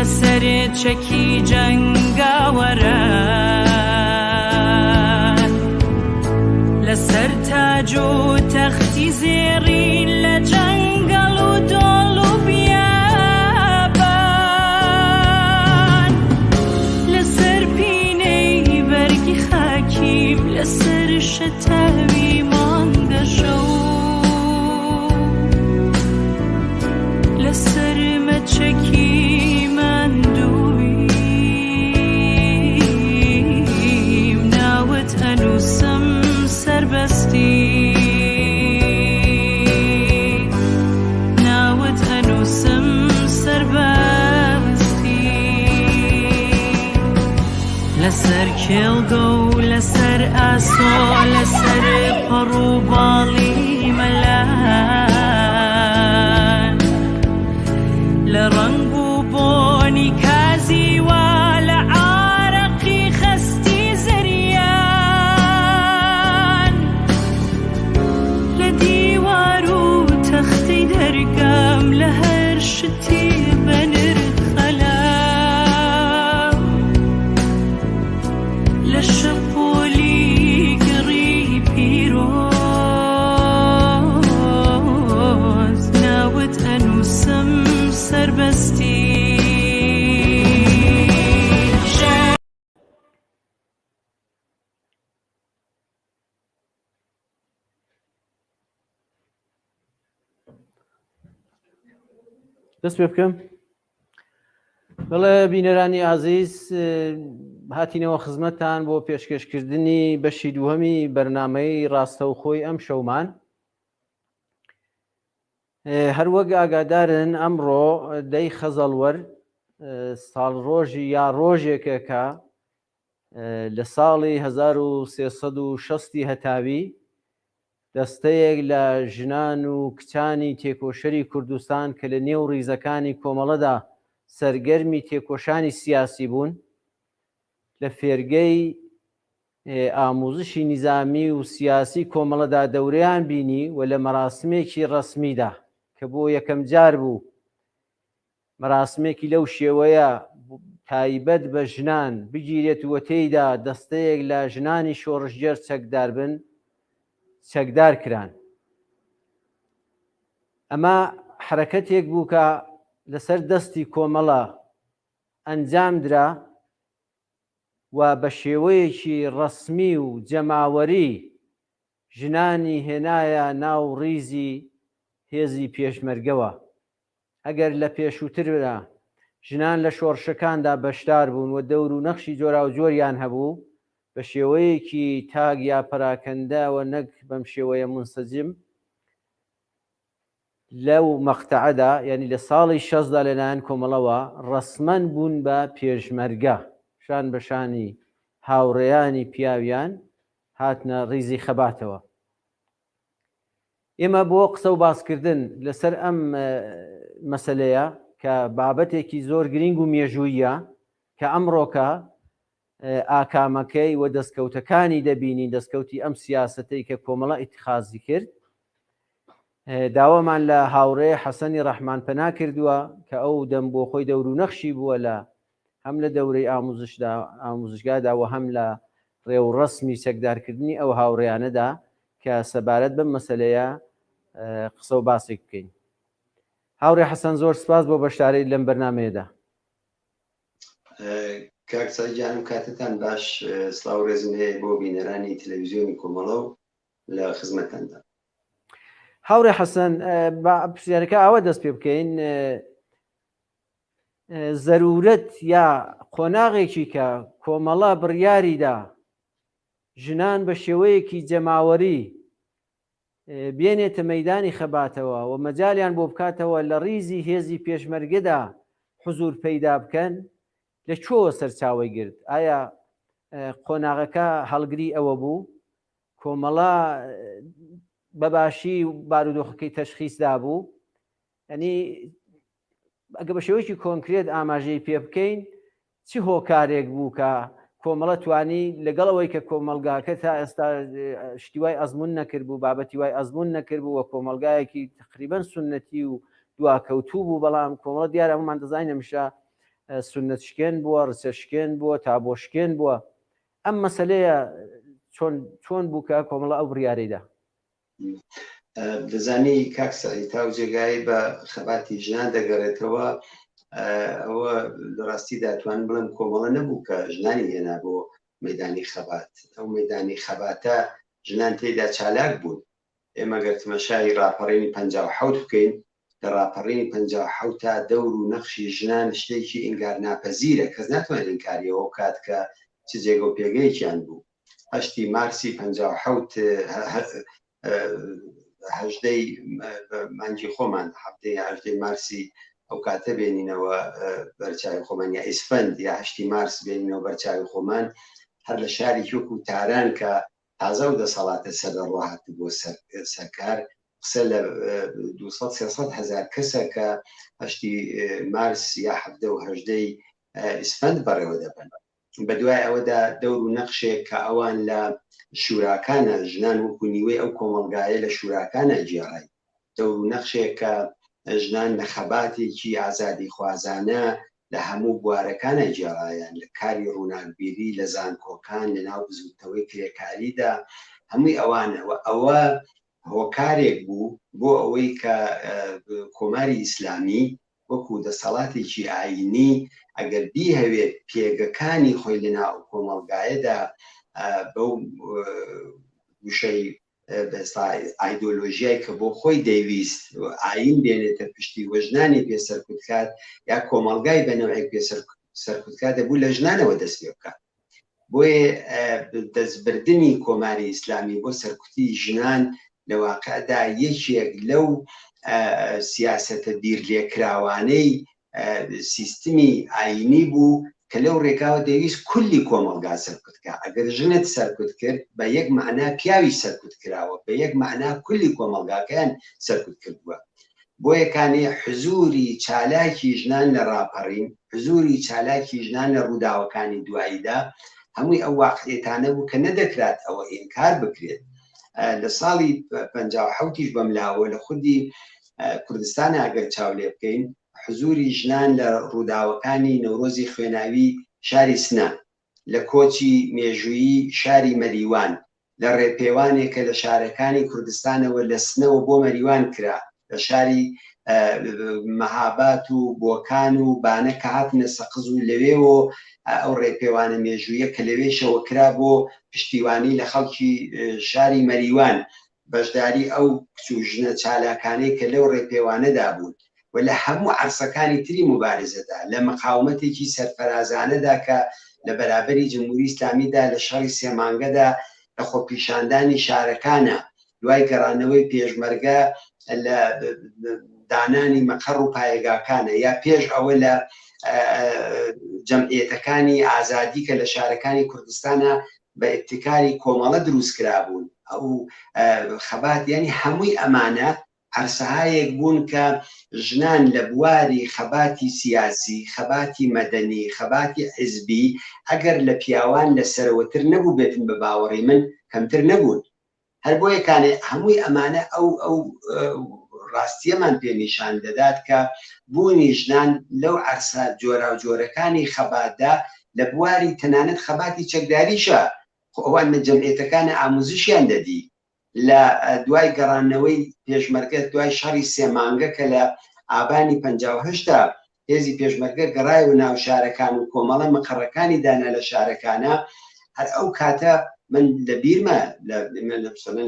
لەسەر چەکی جەنگاوەران لەسەر تاج و تەختی زێڕین لە جەنگەڵ و دۆڵ و بیابان لەسەر پینەی بەرگی خاکیم لەسەر شەتاوی مانگەشەو لەسەر مەچەکی ماندوویم ناوت ئەنووسم سەربەستی ناوت ئەنووسم سەربەستی لەسەر کێڵگە و لەسەر ئاسۆ لەسەر پەڕ و باڵی مەلان لە ڕەنگ و بۆنی کازی وا لە عارەقی خەستی زریان لە دیوار و تەختەی دەرگام لە هەر شتی بەنرخەلام لە شەپۆلی گڕی پیرۆز ناوت ئەنووسم سەربەستی. دەست پێ بکەم بەڵێ بینەرانی ئازیز هاتینەوە خزمەتتان بۆ پێشکەشکردنی بەشی دووهەمی بەرنامەی ڕاستەوخۆی ئەم شەومان هەروەک ئاگادارن ئەمڕۆ دەی خەزەڵوەر ساڵ ڕۆژی یا ڕۆژێکە کە لە ساڵی 1360 هەتاوی دەستەیەک لە ژنان و کچانی تێکۆشەری کوردستان کە لە نێو ڕیزەکانی کۆمەڵەدا سەرگەرمی تێکۆشانی سیاسی بوون، لە فێرگەی ئامووزشی نیزامی و سیاسی کۆمەڵەدا دەورەیان بینی و لە مەراسمێکی ڕەسمیدا کە بۆ یەکەم جار بوو مەراسمێکی لەو شێوەیە تایبەت بە ژنان بگیرێت و تێیدا دەستەیەک لە ژنانی شۆڕشگێر چەکدار بن، چەکدار کران. ئەمە حەرەکەتێک بوو کە لەسەر دەستی کۆمەڵە ئەنجام درا و بە شێوەیەکی ڕەسمی و جەماوەری ژنانی هێنایە ناو ڕیزی هێزی پێشمەرگەوە. ئەگەر لە پێشووتردا ژنان لە شۆڕشەکاندا بەشدار بوون و دەور و نەخشی جۆراوجۆریان هەبوو، بە شێوەیەکی تاک یا پەراکەندە و نەک بەم شێوەیە مونسەجم، لەو مەقتەعەدا یانی لە ساڵی شەستدا لەلایەن کۆمەڵەوە ڕەسمەن بوون بە پێشمەرگە، شان بە شانی هاوڕێیانی پیاویان هاتنە ڕیزی خەباتەوە. ئێمە بۆ قسە و باسکردن لەسەر ئەم مەسەلەیە کە بابەتێکی زۆر گرینگ و مێژوویە کە ئەمڕۆکە ئاکامەکەی و دەستکەوتەکانی دەبینین دەستکەوتی ئەم سیاسەتەی کە کۆمەڵە ئیتخازی کرد داوامان لە هاوڕێ حەسەنی ڕەحمان پەنا کردووە کە ئەو دەم بۆ خۆی دەور و نەخشی بووە لە هەم لە دەورەی ئاموزشدا ئاموزشگادا و هەم لە ڕێوڕەسمی چەکدارکردنی ئەو هاوڕێیانەدا کە سەبارەت بەم مەسەلەیە قسە و باسێک بکەین. هاوڕێ حەسەن زۆر سپاس بۆ بەشداریت لەم بەرنامەیەدا. کاک سەعید گیانم کاتتان باش سڵاو ڕێزم هەیە بۆ بینەرانی تەلەڤیزیۆنی کۆمەڵە و لە خزمەتتاندا. هاوڕێ حەسەن با پرسیارەکە ئاوا دەست پێ بکەین زەرورەت یا قۆناغێکی کە کۆمەڵە بڕیاریدا ژنان بە شێوەیەکی جەماوەری بێنێتە مەیدانی خەباتەوە و مەجالیان بۆ بکاتەوە لە ڕیزی هێزی پێشمەرگەدا حزوور پەیدا بکەن، لە کوێوە سەرچاوەی گرت؟ ئایا قۆناغەکە هەڵگری ئەوە بوو؟ کۆمەڵە بە باشی بارودۆخەکەی تەشخیس دابوو؟ یانی ئەگە بە شێوەیەکی کۆنکرێت ئاماژەی پێ بکەین چ هۆکارێک بوو کە کۆمەڵە توانی لەگەڵ ئەوەی کە کۆمەڵگاکە تا ئێستا شتی وای ئەزمون نەکردبوو بابەتی وای ئەزمون نەکردبوو و کۆمەڵگایەکی تقریبا سنەتی و دواکەوتوو بوو بەڵام کۆمەڵە دیارە هەمومان دەزانین هەمیشە سنت شکێن بووە ڕچە شکێن بووە تابۆ شکێن بووە ئەم مەسلەیە چۆن چۆن بوو کە کۆمەڵە ئەو بڕیارەیدا دەزانی کاک سەعید تا و جێگای بە خەباتی ژنان دەگەڕێتەوە ئەوە لە ڕاستیدا توان بڵێم کۆمەڵە نەبوو کە ژنانی هێنا بۆ مەدانی خەبات ئەو مەدانی خەباتە ژنان تێدا چالاک بوون ئێمە گەر تمەشای ڕاپەڕینی 57 بکەین لە ڕاپەڕینی 57 تا دەور و نەخشی ژنان شتێکی ئینگار ناپەزیرە کەس ناتوانێت ئینکاریەوە کات کە چ جێگە و پێگەیەکیان بوو هەشتی مارسی 57 هەژدەی مانگی خۆمان هەفتەی هەژدەی مارسی ئەو کاتە بێنینەوە بەرچاوی خۆمان یا ئیسفەند یا هەشتی مارس بێنینەوە بەرچاوی خۆمان هەر لە شاری وەکو تاران کە تازە و دەسەڵاتە سەر لە ڕۆهات بۆ سەرکار قسە لە 200 300 هزار کەسە کە هەشتی مارس یا حەفتە و هەژدەی ئیسفەند بەڕێوە دەبن بەدوای ئەوەدا دەور و نەخشێک کە ئەوان لە شوراکانە ژنان وەکو نیوەی ئەو کۆمەڵگایە لە شوراکانە گێڕای دەور و نەخشێک کە ژنان لە خەباتێکی ئازادیخوازانە لە هەموو بوارەکانە گێڕایان لە کاری ڕووناکبیری لە زانکۆکان لە ناو بزوتنەوەی کرێکاریدا هەمووی ئەوانە و ئەوە هۆکارێک بوو بۆ ئەوەی کە کۆماری ئیسلامی وەکو دەسەڵاتێکی ئایینی ئەگەر بیهەوێت پێگەکانی خۆی لە ناو کۆمەڵگایەدا بەو وشەی ئایدۆلۆژیای کە بۆ خۆی دەیویست ئاین بێنێتە پشتی و ژنانی پێ سەرکوتکات یا کۆمەڵگای بە نەوعێک پێ سەرکوتکات دەبوو لە ژنانەوە دەست پێ بکات بۆیە دەستبردنی کۆماری ئیسلامی بۆ سەرکوتی ژنان لە واقعدا یەکێک لەو سیاسەتە بیرلێکراوانەی سیستمی ئاینی بوو کە لەو ڕێگاوە دەویست کولی کۆمەڵگا سەرکوت کا ئەگەر ژنت سەرکوت کرد بە یەک مەعنا پیاوی سەرکوت کراوە بە یەک مەعنا کولی کۆمەڵگاکەیان سەرکوت کردووە بۆیە کانێ حزوری چالاکی ژنان لە ڕاپەڕین، حزوری چالاکی ژنان لە ڕووداوەکانی دواییدا، هەمووی ئەو واقعیەتانە بوو کە نەدەکرات ئەوە ئینکار بکرێت. لە ساڵی 57 یش بەملاوە لە خودی کوردستان ئەگەر چاو لێ بکەین، حزوری ژنان لە ڕووداوەکانی نەورۆزی خوێناوی شاری سنە، لە کۆچی مێژوویی شاری مەریوان، لە ڕێپێوانێک کە لە شارەکانی کوردستانەوە لە سنەوە بۆ مەریوان کرا، لە شاری مەهابات و بۆکان و بانە کە هاتنە سەقز و لەوێوە ئەو ڕێپێوانە مێژوویە کە لەوێشەوە کرا بۆ پشتیوانی لە خەڵکی شاری مەریوان، بەشداری ئەو کچ و ژنە چالاکانەی کە لەو ڕێپێوانەدا بوون و لە هەموو عەرسەکانی تری موبارزەدا، لە مقاومەتێکی سەرفەرازانەدا کە لە بەرابەری جمهوری ئیسلامیدا لە شەڕی سێ مانگەدا لە خۆپیشاندانی شارەکانە دوای گەڕانەوەی پێشمەرگە لە دانانی مەقەڕ و پایەگاکانە یا پێش ئەوە لە جەمعیەتەکانی ئازادی کە لە شارەکانی کوردستانە بە ئیبتیکاری کۆمەڵە دروست کرابوون ئەو خەبات یانی هەمووی ئەمانە عەرسەهایەک بوون کە ژنان لە بواری خەباتی سیاسی، خەباتی مەدەنی، خەباتی حیزبی ئەگەر لە پیاوان لە سەرەوەتر نەبووبێتن بە باوەڕی من کەمتر نەبوون. هەر بۆیە کانێ هەمووی ئەمانە ئەو ئەو ڕاستیەمان پێ نیشان دەدات کە بوونی ژنان لەو عەرسە جۆراوجۆرەکانی خەباتدا لە بواری تەنانەت خەباتی چەکداریشە خۆ ئەوان لە جەمعیەتەکانە ئاموزشیان دەدی لە دوای گەڕانەوەی پێشمەرگە دوای شەڕی سێ مانگە کە لە ئابانی 58 دا هێزی پێشمەرگە گەڕایەوە ناو شارەکان و کۆمەڵە مقەڕەکانی دانا لە شارەکانە هەر ئەو کاتە من لە بیرمە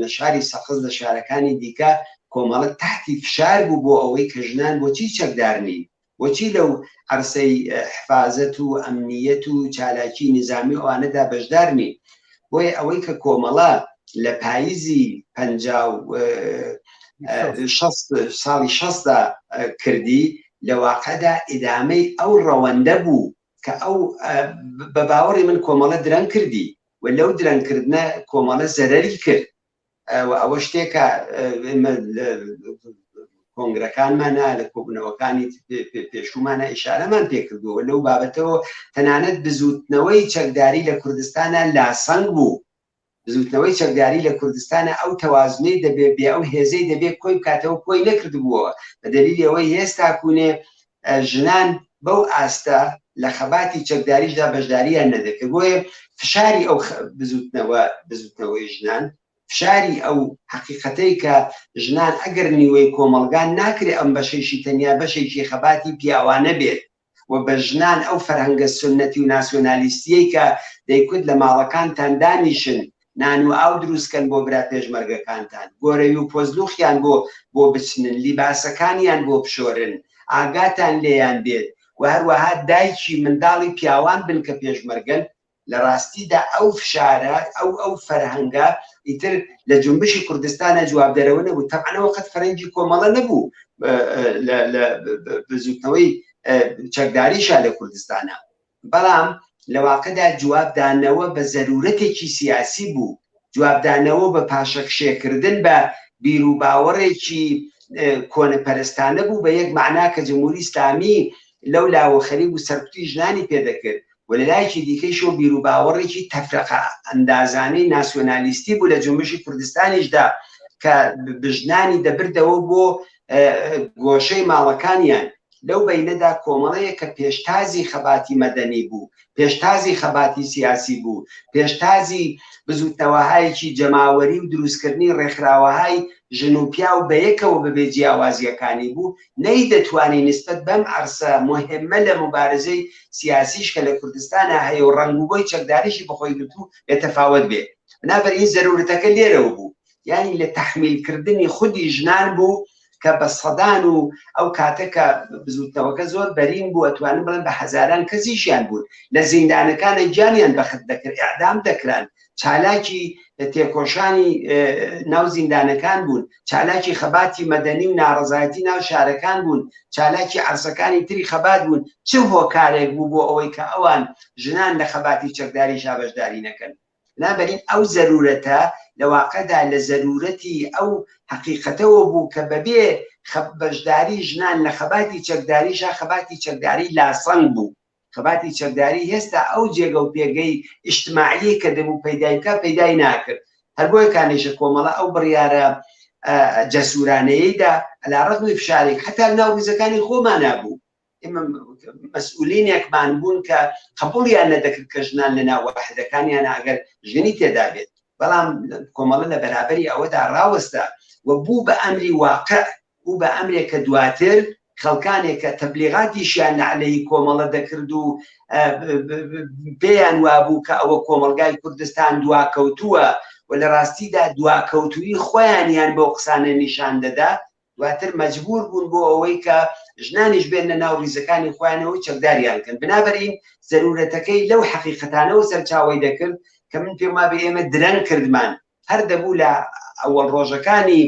لە شاری سەقز لە شارەکانی دیکە کۆمەڵە تحتی فشار بوو بۆ ئەوەی کە ژنان بۆچی چەکدار نین بۆچی لەو عەرسەی حفازەت و ئەمنیەت و چالاکی نیزامی و ئەوانەدا بەشدار نین بۆیە ئەوەی کە کۆمەڵە لە پاییزی ساڵی شەستدا کردی لە واقعدا ئیدامەی ئەو ڕەوەندە بوو کە ئەو بە باوەڕی من کۆمەڵە درەنگ کردی و لەو درەنگکردنە کۆمەڵە زەرەری کرد و ئەوە شتێکە ئێمە کۆنگرەکانمانە لە کۆبوونەوەکانی پێشوومانە ئیشارەمان پێکردووە لەو بابەتەوە تەنانەت بزووتنەوەی چەکداری لە کوردستانە لاسەنگ بوو بزووتنەوەی چەکداری لە کوردستانە ئەو تەوازنەی دەبێ بێ ئەو هێزەی دەبێ کۆی بکاتەوە کۆی نەکردبووەوە بە دەلیلی ئەوەی هێستا کوونێ ژنان بەو ئاستە لە خەباتی چەکداریشدا بەشداریان نەدەکرد. بۆیە فشاری ئەو بزوتنەوە، بزوتنەوەی ژنان، فشاری ئەو حەقیقەتەی کە ژنان ئەگەر نیوەی کۆمەڵگان ناکرێ ئەم بەشەیشی تەنیا بەشێکی خەباتی پیاوانە بێت و بە ژنان ئەو فەرهەنگە سوننەتی و ناسیۆنالیستییەی کە دەیکوت لە ماڵەکانتان دانیشن نان و ئاو دروست کەن بۆ برا پێشمەرگەکانتان، گۆرەوی و پۆزلوخیان بۆ بۆ بچنن، لیباسەکانیان بۆ بشۆرن، ئاگاتان لێیان بێت و هەروەها دایکی منداڵی پیاوان بن کە پێشمەرگەن، لە ڕاستیدا ئەو فشارە، ئەو ئەو فەرهەنگە ئیتر لە جونبشی کوردستانە جوابدەرەوە نەبوو. تەبعەن ئەوە قەت فەرەنگی کۆمەڵە نەبوو لە لە بزووتنەوەی چەکداریشا لە کوردستانە. بەڵام لە واقعدا جوابدانەوە بە زەرورەتێکی سیاسی بوو، جوابدانەوە بە پاشەکشێکردن بە بیروباوەڕێکی کۆنەپەرستانە بوو بە یەک مەعنا کە جمهوری ئیسلامی لەو لاوە خەریک بوو سەرکوتی ژنانی پێدەکرد و لە لایەکی دیکەیشەوە بیروباوەڕێکی تەفرەقە ئەندازانەی ناسیۆنالیستی بوو لە جونبشی کوردستانیشدا کە ژنانی دەبردەوە بۆ گۆشەی ماڵەکانیان. لەو بەینەدا کۆمەڵەیەک کە پێشتازی خەباتی مەدەنی بوو، پێشتازی خەباتی سیاسی بوو، پێشتازی بزووتنەوەهایەکی جەماوەری و دروستکردنی ڕێکخراوەهای ژن و پیاو بەیەکەوە بەبێ جیاوازییەکانی بوو، نەیدەتوانی نیسبەت بەم عەرسە موهیممە لە موبارزەی سیاسیش کە لە کوردستانا هەیە و ڕەنگ و بۆی چەکداریشی بەخۆی گرتوو بێتەفاوەت بێ. بنابەرین زەروورەتەکە لێرەوە بوو. یانی لە تەحمیل کردنی خودی ژنان بوو کە بە سەدان و ئەو کاتە کە بزوتنەوەکە زۆر بەرین بوو ئەتوانم بڵێم بە هەزاران کەسیشیان بوون لە زیندانەکانە گیانیان بەخت دەکرد ئیعدام دەکران چالاکی تێکۆشانی ناو زیندانەکان بوون چالاکی خەباتی مەدەنی و ناڕەزایەتی ناو شارەکان بوون چالاکی عەرسەکانی تری خەبات بوون چ هۆکارێک بوو بۆ ئەوەی کە ئەوان ژنان لە خەباتی چەکداریشا بەشداری نەکەن بنابەرین ئەو زەرورەتە لە واقعدا لە زەرورەتی ئەو حەقیقەتەوە بوو کە بەبێ بەشداری ژنان لە خەباتی چەکداریشا خەباتی چەکداری لاسەنگ بوو. خەباتی چەکداری هێستا ئەو جێگە و پێگەی ئیجتماعیەی کە دەبوو پەیدای بکا پەیدای ناکرد. هەر بۆیە کانێشە کۆمەڵە ئەو بڕیارە جەسورانەیەی دا عەلا ڕەغمی فشارێک حەتا لەناو ڕیزەکانی خۆمانا بوو. ئێمە مەسئولینێکمان بوون کە قبوڵیان نەدەکرد کە ژنان لە ناو واحدەکانیان ئەگەر ژنی تێدا بێت، بەڵام کۆمەڵە لە بەرابەری ئەوەدا ڕاوەستا و بوو بە ئەمری واقع، بوو بە ئەمرێک کە دواتر خەڵکانێک کە تەبلیغاتیشیان لە عەلەیی کۆمەڵە دەکرد و پێیان وابوو کە ئەوە کۆمەڵگای کوردستان دواکەوتووە و لە ڕاستیدا دواکەوتوویی خۆیانیان بەو قسانە نیشان دەدا، دواتر مەجبور بوون بۆ ئەوەی کە ژنانیش بێنە ناو ریزەکانی خۆیانەوە و چەکداریان کەن. بنابەرین زەرورەتەکەی لەو حەقیقەتانەوە سەرچاوەی دەکرد کە من پێم وابێ ئێمە درەنگ کردمان، هەر دەبوو لە ئەوەڵ ڕۆژەکانی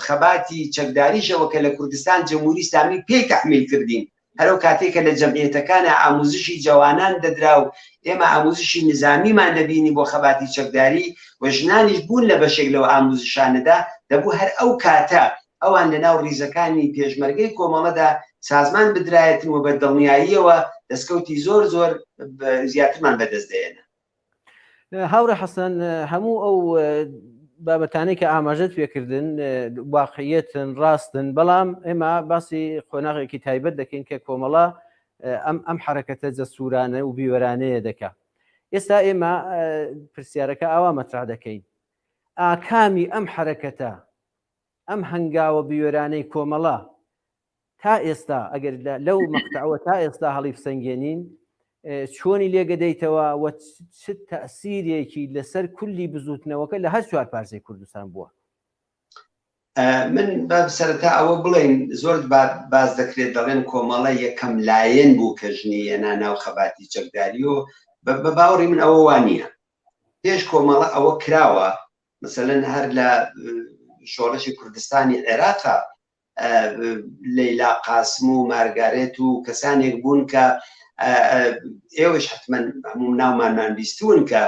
خەباتی چەکداریشەوە کە لە کوردستان جمهوری ئیسلامی پێی تەحمیل کردین، هەر ئەو کاتەی کە لە جەمعیەتەکانا ئاموزشی جەوانان دەدرا و ئێمە ئاموزشی نزامیمان دەبینی بۆ خەباتی چەکداری و ژنانیش بوون لە بەشێک لەو ئاموزشانەدا، دەبوو هەر ئەو کاتە ئەوان لە ناو ڕیزەکانی پێشمەرگەی کۆمەڵەدا سازمان بدرایەتن و بە دڵنیاییەوە دەسکەوتی زۆر زۆر زیاترمان بەدەست دەهێنا. هاوڕێ حەسەن هەموو ئەو بابەتانەی کە ئاماژەت پێکردن واقعیەتن ڕاستن بەڵام ئێمە باسی قۆناغێکی تایبەت دەکەین کە کۆمەڵە ئەم ئەم حرەکەتە جەسوورانە و بیوەرانەیە دەکا ئێستا ئێمە پرسیارەکە ئاوا مەترا دەکەین ئاکامی ئەم حرەکەتە ئەم هەنگاوە بیوەرانەی کۆمەڵە تا ئێستا ئەگەر لەو مەقتەعەوە تا ئێستا هەڵیبسەنگێنین چۆنی لێگەدەیتەوە و چ تەسیرێکی لەسەر کولی بزوتنەوەکە لە هەر چوار پارچەی کوردستان بووە؟ من بە سەرەتا ئەوە بڵێن زۆر باز دەکرێت دەڵێن کۆمەڵە یەکەم لایەن بوو کە ژنی هێنا ناو خەباتی چەکداری و بە باوەڕی من ئەوە وانە پێش کۆمەڵە ئەوە کراوە مثلەن هەر لە شۆڕشی کوردستانی عێراقا لەیلا قاسم و مارگارێت و کەسانێک بوون کە ئێوەش حتمما هەموو ناومانمان بیستون کە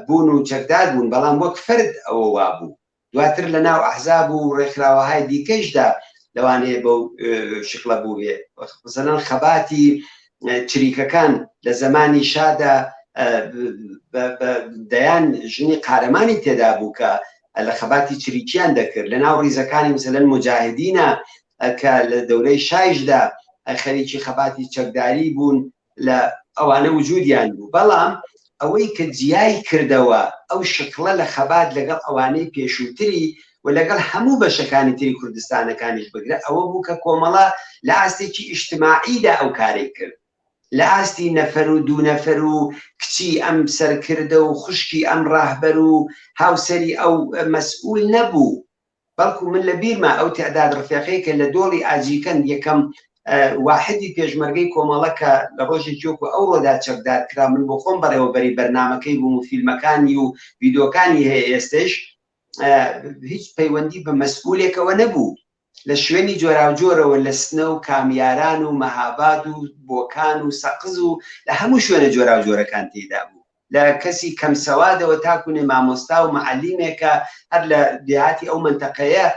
بوون و چەکدار بوون بەڵام وەک فرد ئەوە وابوو دواتر لە ناو ئەحزاب و ڕێکخراوەهای دیکەشدا لەوانەیە بەو شکڵە بووبێ مثلەن خەباتی چریکەکان لە زەمانی شادا دەیان ژنی قارەمانی تێدا بوو کە لە خەباتی چریکیان دەکرد لە ناو ڕیزەکانی مثلەن موجاهدینە کە لە دەورەی شایشدا خەریکی خەباتی چەکداری بوون. لە ئەوانە وجودیان بوو بەڵام ئەوەی کە جیای کردەوە ئەو شکڵە لە خەبات لەگەڵ ئەوانەی پێشووتری و لەگەڵ هەموو بەشەکانی تری کوردستانەکانیش بگرە ئەوە بوو کە کۆمەڵە لە ئاستێکی ئیجتماعیدا ئەو کارەی کرد لە ئاستی نەفەر و دوو نەفەر و کچی ئەم سەرکردە و خوشکی ئەم ڕاهبەر و هاوسەری ئەو مەسئول نەبوو بەڵکو من لە بیرمە ئەو تعداد ڕفێقەی کە لە دۆڵی ئاجیکەند یەکەم واحدی پێشمەرگەی کۆمەڵە کە لە ڕۆژێکی وەکو ئەوڕۆدا چەکدار کرا من بۆ خۆم بەڕێوەبەری بەرنامەکەی بووم و فیلمەکانی و ڤیدۆکانی هەیە ئێستش هیچ پەیوەندی بە مەسئولێکەوە نەبوو لە شوێنی جۆراوجۆرەوە لە سنە و کامیاران و مەهاباد و بۆکان و سەقز و لە هەموو شوێنە جۆراوجۆرەکان تێدا بوو لە کەسی کەم سەوادەوە تاکونێ مامۆستا و معەلیمێکە هەر لە دێهاتی ئەو مەنتەقەیە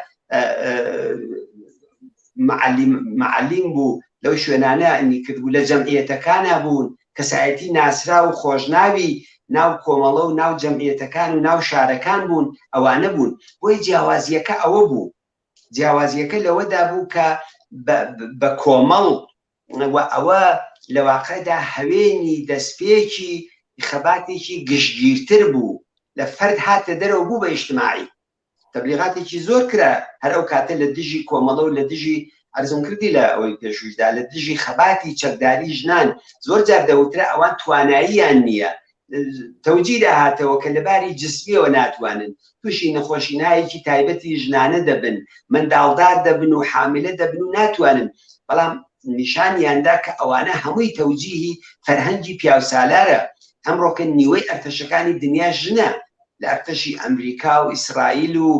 معەلیم بوو لەو شوێنانە ئەنی کردبوو لە جەمعیەتەکانە بوون کەسایەتی ناسرا و خۆشناوی ناو کۆمەڵە و ناو جەمعیەتەکان و ناو شارەکان بوون ئەوانە بوون بۆیە جیاوازیەکە ئەوە بوو جیاوازیەکە لەوەدا بوو کە بە کۆمەڵ و ئەوە لە واقعدا هەوێنی دەستپێکی خەباتێکی گشتگیرتر بوو لە فەرد هاتە دەرەوە بوو بە ئیجتماعی تەبلیغاتێکی زۆر کرا هەر ئەو کاتە لە دژی کۆمەڵە و لە دژی عەرزم کردی لە ئەوەی پێشووشدا لە دژی خەباتی چەکداری ژنان زۆر جار دەوترا ئەوان تواناییان نییە تەوجی داهاتەوە کە لەباری جسمیەوە ناتوانن تووشی نەخۆشینایەکی تایبەتی ژنانە دەبن منداڵدار دەبن و حامیلە دەبن و ناتوانن بەڵام نیشانیاندا کە ئەوانە هەمووی تەوجیهی فەرهەنگی پیاوسالارە ئەمڕۆکە نیوەی ئەرتەشەکانی دنیا ژنە لە ئەرتەشی ئەمریکا و ئیسرائیل و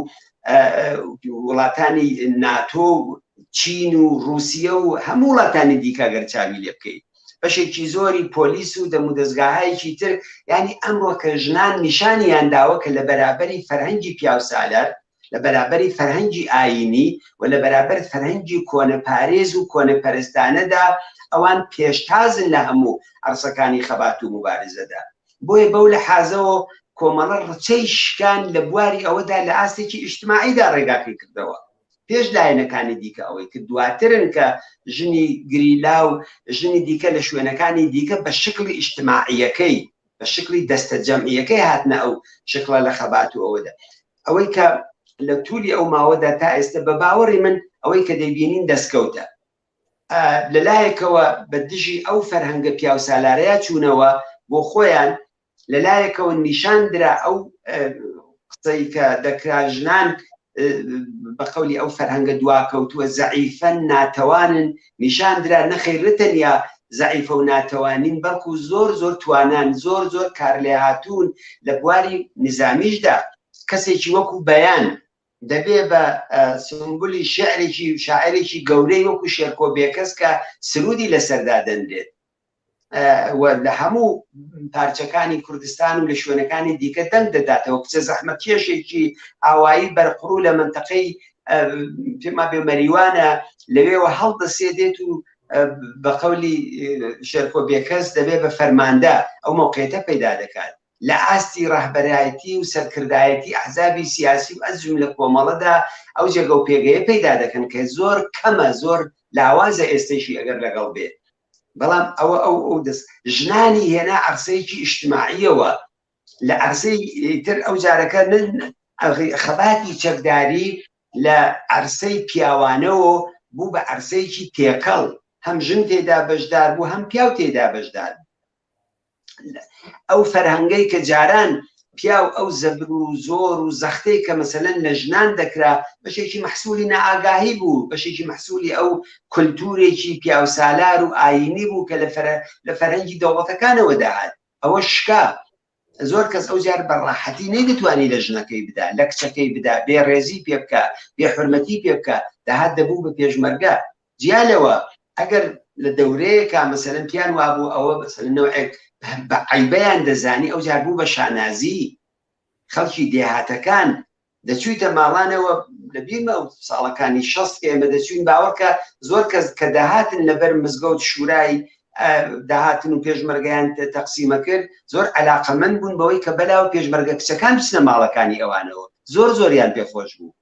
وڵاتانی ناتۆ و چین و رووسیە و هەموو وڵاتانی دیکە گەر چاوی لێ بکەیت بەشێکی زۆری پۆلیس و دەمودەزگاهایەکی تر یعنی ئەمڕۆ کە ژنان نیشانیان داوە کە لە بەرابەری فەرهەنگی پیاوسالار لە بەرابەری فەرهەنگی ئایینی و لە بەرابەر فەرهەنگی کۆنەپارێز و کۆنەپەرستانەدا ئەوان پێشتازن لە هەموو عەرسەکانی خەبات و موبارزەدا بۆیە بەو لەحازەوە کۆمەڵە ڕچەی شکان لە بواری ئەوەدا لە ئاستێکی ئیجتماعیدا ڕێگاکەی کردەوە پێش لایەنەکانی دیکە ئەوەی کە دواترن کە ژنی گریلا و ژنی دیکە لە شوێنەکانی دیکە بە شکلی ئیجتماعیەکەی بە شکلی دەستە جەمعیەکەی هاتنە ئەو شکڵە لە خەبات و ئەوەدا ئەوەی کە لە تولی ئەو ماوەدا تا ئێستا بە باوەڕی من ئەوەی کە دەیبینین دەستکەوتە لەلایەکەوە بە دژی ئەو فەرهەنگە پیاوسالارەیە چوونەوە بۆ خۆیان لەلایەکەوە نیشان درا ئەو قسەی کە دەکرا ژنان بە قەولی ئەو فەرهەنگە دواکەوتووە زەعیفەن ناتەوانن نیشان درا نەخیر نە تەنیا زەعیفە و ناتەوانین بەڵکو زۆر زۆر توانان زۆر زۆر کارلێهاتوون لە بواری نزامیشدا کەسێکی وەکو بەیان دەبێ بە سمبولی شعرێکی شاعرێکی گەورەی وەکو شێرکۆ بێکەس کە سرودی لەسەردا دەنرێت و لە هەموو پارچەکانی کوردستان و لە شوێنەکانی دیکە دەنگ دەداتەوە کچە زەحمەتکێشێکی ئاوایی بەرقڕوو لە منتەقەی پێما بێ مەریوانە لەوێوە هەڵدەسێ دێت و بە قەولی شێرکۆ بێکەس دەبێ بە فەرماندە ئەو مەوقعیەتە پەیدا دەکات لە ئاستی ڕەهبەرایەتی و سەرکردایەتی ئەحزابی سیاسی و ئەزجوم لە کۆمەڵەدا ئەو جێگە و پێگەیە پەیدا دەکەن کە زۆر کەمە زۆر لاوازە ئێستەیشی ئەگەر لەگەڵ بێ بەڵام ئەوە ئەو ئەو دەست ژنانی هێنا عەرسەیەکی ئیجتماعیەوە لە عەرسەی تر ئەو جارەکە خەباتی چەکداری لە عەرسەی پیاوانەوە بوو بە عەرسەیەکی تێکەڵ هەم ژن تێدا بەشدار بوو هەم پیاو تێدا بەشدار ئەو فەرهەنگەی کە جاران پیاو ئەو زەبر و زۆر و زەختەی کە مەسەلەن لە ژنان دەکرا بەشێکی مەحسولی نائاگاهی بوو بەشێکی مەحسولی ئەو کولتورێکی پیاوسالار و ئایینی بوو کە لە فەرهەنگی دەوڵەتەکانەوە دەهات ئەوە شکا زۆر کەس ئەو جار بە ڕاحەتی نەیدەتوانی لە ژنەکەی بدا لە کچەکەی بدا بێ ڕێزی پێ بکە بێ حورمەتی پێ بکە دەهات دەبوو بە پێشمەرگە جیا لەوە ئەگەر لە دەورەیەکا مەسەلەن پیان وابوو ئەوە مەسەلەن نەوعێک بە عەیبەیان دەزانی ئەو جار بوو بە شانازی خەڵکی دێهاتەکان دەچوویتە ماڵانەوە لە بیرمە ئەو ساڵەکانی شەست کە ئێمە دەچوین باوەڕکە زۆر کەس کە دەهاتن لەبەر مزگەوت شورای داهاتن و پێشمەرگەیان تەقسیمە کرد زۆر علاقەمەند بوون بەوەی کە بەلاوە پێشمەرگە کچەکان بچنە ماڵەکانی ئەوانەوە زۆر زۆریان پێخۆش بوو.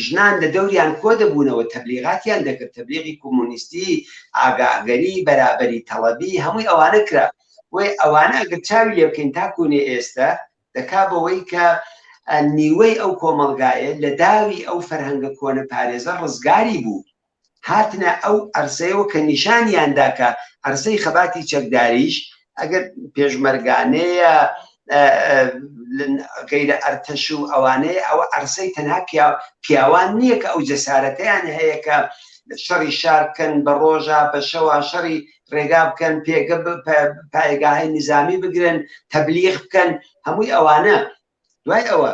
ژنان لە دەوریان کۆ دەبوونەوە تەبلیغاتیان دەکرد تەبلیغی کۆمۆنیستی ئاگاهگەری بەرابەری تەڵەبی هەمووی ئەوانە کرا بۆیە ئەوانە ئەگەر چاوی لێ بکەین تا کوونێ ئێستا دەکا بەوەی کە نیوەی ئەو کۆمەڵگایە لە داوی ئەو فەرهەنگە کۆنە پارێزە ڕزگاری بوو هاتنە ئەو عەرسەیەوە کە نیشانیان دا کە عەرسەی خەباتی چەکداریش ئەگەر پێشمەرگانەیە غیرە ئەرتەش و ئەوانەیە ئەوە عەرسەی تەنها پیاوان نییە کە ئەو جەسارەتیان هەیە کە شەڕی شار بکەن بە ڕۆژە بە شەوە شەڕی ڕێگا بکەن پێگە پایگاهی نظامی بگرن تەبلیغ بکەن هەمووی ئەوانە دوای ئەوە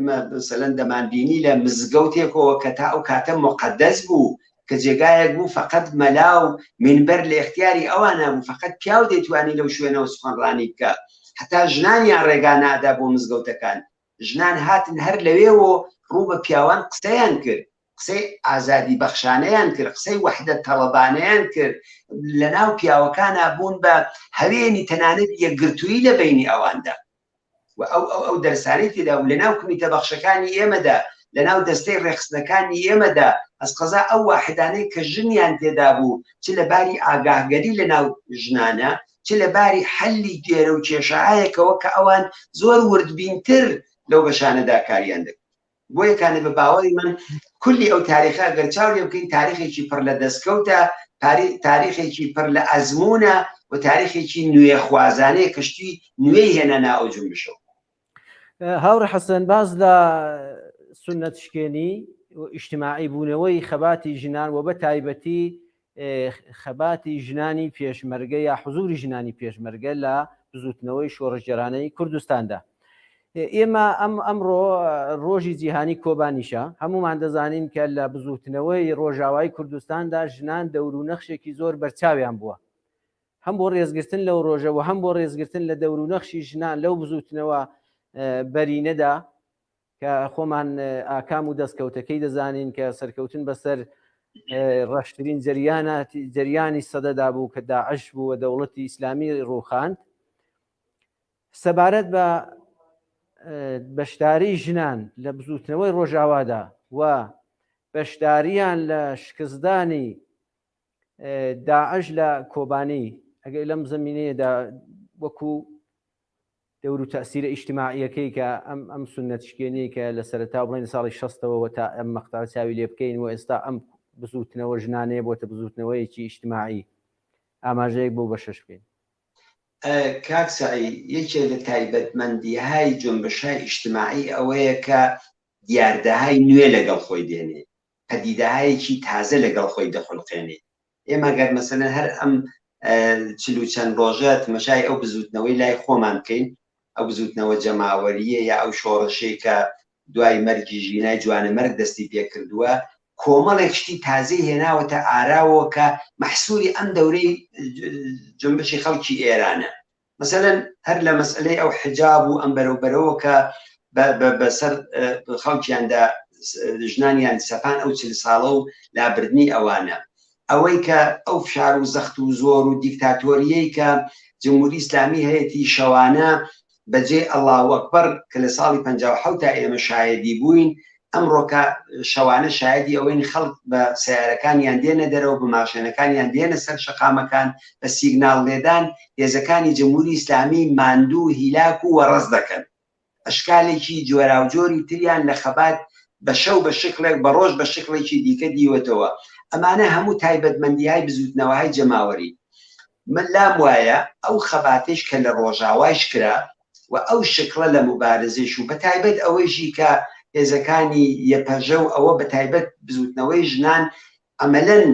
مەسەلەن دەمانبینی لە مزگەوتێکەوە کە تا ئەو کاتە مقدس بوو کە جێگایەک بوو فقط مەلا و منبەر لە اختیاری ئەوانە بوو فقط پیاو دەیتوانی لەو شوێنەوە سوخەنڕانی بکە هەتا ژنانیان ڕێگا نادا بۆ مزگەوتەکان ژنان هاتن هەر لەوێوە ڕوو بە پیاوان قسەیان کرد قسەی ئازادی بەخشانەیان کرد قسەی وەحدەت تەڵەبانەیان کرد لەناو پیاوەکانا بوون بە هەوێنی تەنانەت یەکگرتوویی لە بەینی ئەواندا و ئەو ئەو ئەو دەرسانەی تێدا و لەناو کمیتە بەخشەکانی ئێمەدا لەناو دەستەی ڕێکخستنەکانی ئێمەدا ئەسقەزا ئەو واحدانەی کە ژنیان تێدا بوو چ لە باری ئاگاهگەری لەناو ژنانە چ لە باری حەلی گێرە و کێشەهایەکەوە کە ئەوان زۆر وردبینتر لەو بەشانەدا کاریان دەکرد بۆیە کانێ بە باوەڕی من کولی ئەو تاریخە گەر چاو لێ بکەین تاریخێکی پڕ لە دەستکەوتە تاریخێکی پڕ لە ئەزمونە و تاریخێکی نوێخوازانەیە کەشتی نوێی هێنا نا ئەو جونبشەوە. هاوڕێ حەسەن باس لە سوننەت شکێنی و ئیجتماعی بوونەوەی خەباتی ژنان و بە تایبەتی خەباتی ژنانی پێشمەرگە یا حزوری ژنانی پێشمەرگە لە بزوتنەوەی شۆڕشگێرانەی کوردستاندا. ئێمە ئەم ئەمڕۆ ڕۆژی جیهانی کۆبانیشە هەمومان دەزانین کە لە بزوتنەوەی ڕۆژاوای کوردستاندا ژنان دەور و نەخشێکی زۆر بەرچاویان بووە هەم بۆ ڕێزگرتن لەو ڕۆژە و هەم بۆ ڕێزگرتن لە دەور و نەخشی ژنان لەو بزوتنەوە بەرینەدا کە خۆمان ئاکام و دەستکەوتەکەی دەزانین کە سەرکەوتن بەسەر ڕەشترین جەریانی سەدەدا بوو کە داعش بوو و دەوڵەتی ئیسلامی ڕووخاند سەبارەت بە بەشداری ژنان لە بزوتنەوەی ڕۆژاوادا و بەشداریان لە شکستدانی داعش لە کۆبانی ئەگەر لەم زمینەیەدا وەکو دەور و تەئسیرە ئیجتماعییەکەی کە ئەم ئەم سوننەت شکێنیەی کە لە سەرەتا بڵێین ساڵی شەستەوە تا ئەم مەقتەعە چاوی لێ بکەین و ئێستا ئەم بزووتنەوە ژنانەیە بۆتە بزووتنەوەیەکی ئیجتماعی ئاماژەیەک بۆ بەشەش بکەین. کاک سەعی یەکێ لە تایبەتمەندیهای جونبشای ئیجتماعی ئەوەیە کە دیاردەهای نوێ لەگەڵ خۆی دێنێ، پەدیدەهایەکی تازە لەگەڵ خۆی دەخولقێنێ. ئێمە گەر مەسەلەن هەر ئەم چل و چەند ڕۆژە تمەشای ئەو بزووتنەوەی لای خۆمان بکەین، ئەو بزووتنەوە جەماوەرییە یا ئەو شۆڕشەی کە دوای مەرگی ژینای جوانەمەرگ دەستی پێکردووە، کۆمەڵێک شتی تازەی هێناوەتە ئاراوە کە مەحسوولی ئەم دەورەی جونبشی خەڵکی ئێرانە. مەسەلەن هەر لە مەسئلەی ئەو حجاب و ئەم بەرەو بەرەوە کە بەسەر خەڵکیاندا ژنانیان سەپان ئەو چل ساڵە و لابردنی ئەوانە ئەوەی کە ئەو فشار و زەخت و زۆر و دیکتاتۆریەی کە جمهوری ئیسلامی هەیەی شەوانە بەجێ ئەڵاو ئەکبەر کە لە ساڵی 1970 تا ئێمە شایەدی بووین ئەمڕۆکە شەوانە شایەدی ئەوەین خەڵک بە سەیارەکانیان دێنە دەرەوە، بە ماشێنەکانیان دێنە سەر شەقامەکان، بە سیگناڵ لێدان هێزەکانی جمهوری ئیسلامی ماندوو و هیلاک و وەڕەز دەکەن. ئەشکالێکی جۆراوجۆری تریان لە خەبات بە شەو بە شکڵێک، بە ڕۆژ بە شکڵێکی دیکە دیوەتەوە. ئەمانە هەموو تایبەتمەندیهای بزووتنەوەهای جەماوەرین. من لام وایە ئەو خەباتەیش کە لە ڕۆژاوایش کرا و ئەو شکڵە لە موبارزەیش و بەتایبەت ئەوەیشی کە هێزەکانی یەپەژە و ئەوە بەتایبەت بزووتنەوەی ژنان عەمەلەن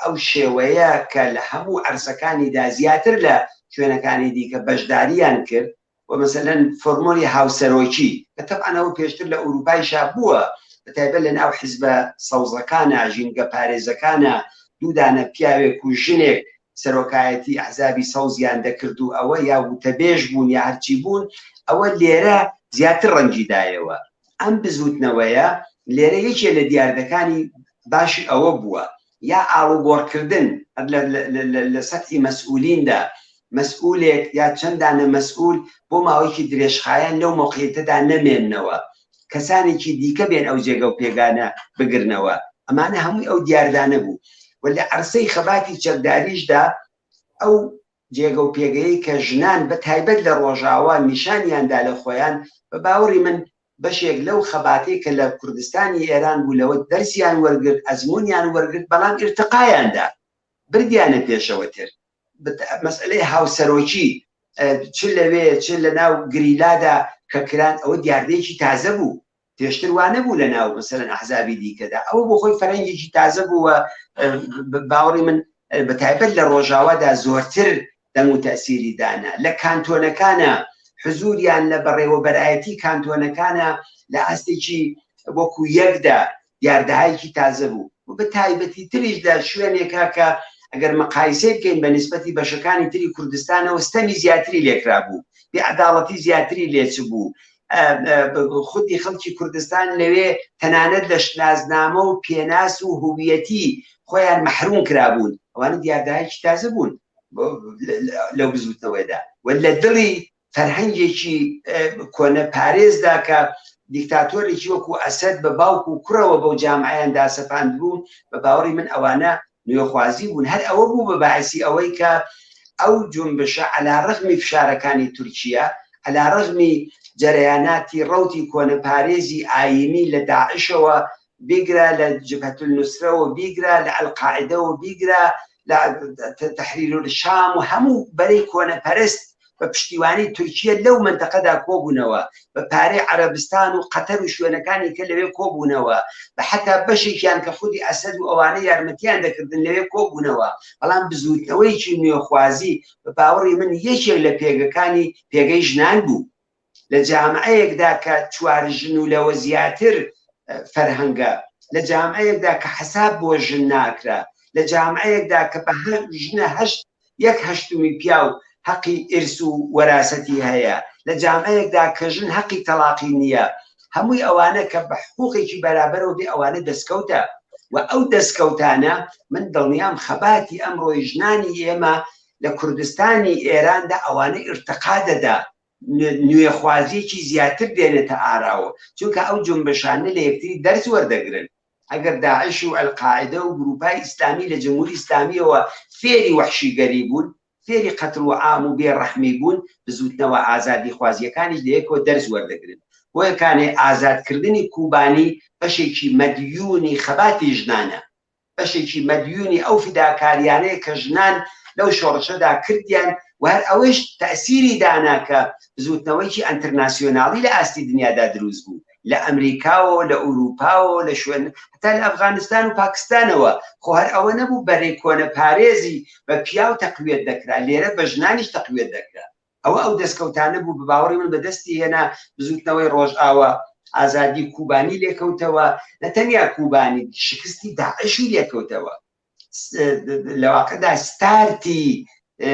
ئەو شێوەیە کە لە هەموو عەرزەکانیدا زیاتر لە شوێنەکانی دیکە بەشداریان کرد و مەسەلەن فۆرمۆلی هاوسەرۆکی کە تەبعەن ئەوە پێشتر لە ئەوروپایشا بووە بە تایبەت لە ناو حیزبە سەوزەکانە ژینگە پارێزەکانە دوو دانە پیاوێک و ژنێک سەرۆکایەتی ئەحزابی سەوزیان دەکرد و ئەوە یا وتەبێژ بوون یا هەرچی بوون ئەوە لێرە زیاتر ڕەنگی دایەوە ئەم بزوتنەوەیە لێرە یەکێ لە دیاردەکانی باشی ئەوە بووە یا ئاڵوگۆڕکردن لە سەتحی مەسئولیندا مەسئولێک یا چەند دانە مەسئول بۆ ماوەیەکی درێژخایەن لەو مەوقعیەتەدا نەمێننەوە. کەسانێکی دیکە بێن ئەو جێگە و پێگانە بگرنەوە. ئەمانە هەمووی ئەو دیاردانە بوو و لە عەرسەی خەباتی چەکداریشدا ئەو جێگە و پێگەیەی کە ژنان بە تایبەت لە ڕۆژاوا نیشانیان دا لە خۆیان، بە باوەڕی من بەشێک لەو خەباتەی کە لە کوردستانی ئێران بوو لەوە دەرسیان وەرگرت، ئەزموونیان وەرگرت، بەڵام ئیرتقایان دا، بردیانە پێشەوەتر. مەسئەلەی هاوسەرۆکی چ لەوێ چ لە ناو گریلادا کە کران ئەوە دیاردەیەکی تازە بوو. پێشتر وا نەبوو لە ناو مەسەلەن ئەحزابی دیکەدا ئەوە بۆ خۆی فەرەنگێکی تازە بوو و باوەڕی من بە تایبەت لە ڕۆژاوادا زۆرتر دەنگ و تەسیری دانا لە کانتۆنەکانە حزوریان لە بەڕێوەبەرایەتی کانتۆنەکانە لە ئاستێکی وەکو یەکدا دیاردەهایەکی تازە بوو و بە تایبەتی تریش لە شوێنێکا کە ئەگەر مقایسەی بکەین بە نسبەتی بەشەکانی تری کوردستانەوە ستەمی زیاتری لێکرابوو بێعەداڵەتی زیاتری لێچبوو خودی خەڵکی کوردستان لەوێ تەنانەت لە شناسنامە و پێناس و هویەتی خۆیان مەحروم کرابوون ئەوانە دیاردایەکی تازە بوون لەو بزوتنەوەیدا و لە دڵی فەرهەنگێکی کۆنە پارێزدا کە دیکتاتۆرێکی وەکو ئەسەد بە باوک و کوڕەوە بەو جامعیان داسەپاند بوو بە باوەڕی من ئەوانە نوێخوازی بوون هەر ئەوە بوو بە باعسی ئەوەی کە ئەو جونبشە عەلا ڕەغمی فشارەکانی تورکیە، عەلا ڕەغمی جەرەیاناتی ڕەوتی کۆنەپارێزی ئایینی لە داعشەوە بیگرە لە جبهەتولنوسرەوە بیگرە لە ئەلقاعیدەوە بیگرە لە تەحریرولشام و هەموو بەرەی کۆنەپەرست بە پشتیوانی تورکیە لەو مەنتەقەدا کۆبوونەوە، بە پارەی عەرەبستان و قەتەر و شوێنەکانی کە لەوێ کۆبوونەوە، بە حەتا بەشێکیان کە خودی ئەسەد و ئەوانە یارمەتیان دەکردن لەوێ کۆبوونەوە، بەڵام بزووتنەوەیەکی نوێخوازی بە باوەڕی من یەکێک لە پێگەکانی پێگەی ژنان بوو. لە جامعەیەکدا کە چوار ژن و لەوە زیاتر فەرهەنگە، لە جامعەیەکدا کە حەساب بۆ ژن ناکرا، لە جامعەیەکدا کە بە هەر ژنە هەشت یەک هەشتمی پیاو هەقی ئیرس و وەراسەتی هەیە، لە جامعەیەکدا کە ژن هەقی تەڵاقی نییە، هەمووی ئەوانە کە بە حقوقێکی بەرابەرەوە بێ ئەوانە دەسکەوتە و ئەو دەسکەوتانە من دڵنیام خەباتی ئەمڕۆی ژنانی ئێمە لە کوردستانی ئێراندا ئەوانە ئیرتقا دەدا، نوێخوازیەکی زیاتر دێنێتە ئاراوە، چونکە ئەو جونبشانە لە یەکتری دەرس وەردەگرن. ئەگەر داعش و ئەلقاعیدە و گروپای ئیسلامی لە جمهوری ئیسلامیەوە فێری وەحشیگەری بوون، فێری قەتڵ و عام و بێ ڕەحمی بوون، بزوتنەوە ئازادیخوازیەکانیش لە یەکەوە دەرس وەردەگرن. بۆیە کانێ ئازادکردنی کوبانی بەشێکی مەدیونی خەباتی ژنانە. بەشێکی مەدیونی ئەو فیداکاریانەیە کە ژنان لەو شۆڕشەدا کردیان و هەر ئەوەیش تەئسیری دانا کە بزووتنەوەیەکی ئەنترناسیۆناڵی لە ئاستی دنیادا دروست بوو لە ئەمریکاوە لە ئورووپاوە لە شوێن هەتا لە ئەفغانستان و پاکستانەوە خۆ هەر ئەوە نەبوو بەرەی کۆنەپارێزی بە پیاو تەقویەت دەکرا لێرە بە ژنانیش تەقویەت دەکرا. ئەوە ئەو دەستکەوتانە بوو بە باوەڕی من بەدەستی هێنا بزوتنەوەی ڕۆژئاوا ئازادی کوبانی لێکەوتەوە نە تەنیا کوبانی شکستی داعشی لێکەوتەوە لە واقعدا ستارتی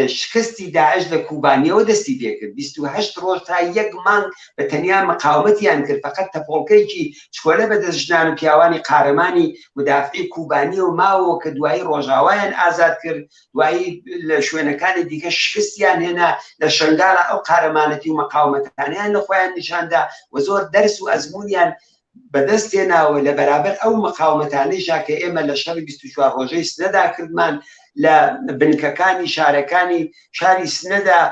شکستی داعش لە کوبانیەوە دەستی پێکرد 28 ڕۆژ تا یەک مانگ بە تەنیا مقاومەتیان کرد فقط تەپۆڵکەیەکی چکۆلە بەدەست ژنان و پیاوانی قارەمانی مدافعی کوبانیەوە ماوە کە دوایی ڕۆژاوایان ئازاد کرد دوایی لە شوێنەکانی دیکە شکستیان هێنا لە شنگالە ئەو قارەمانەتی و مەقاومەتانیان لە خۆیان نیشاندا و زۆر دەرس و ئەزمونیان بەدەست هێناوە لە بەرابەر ئەو مقاومەتانەیشا کە ئێمە لە شەڕی 24 ڕۆژەی سنەدا کردمان لە بنکەکانی شارەکانی شاری سنەدا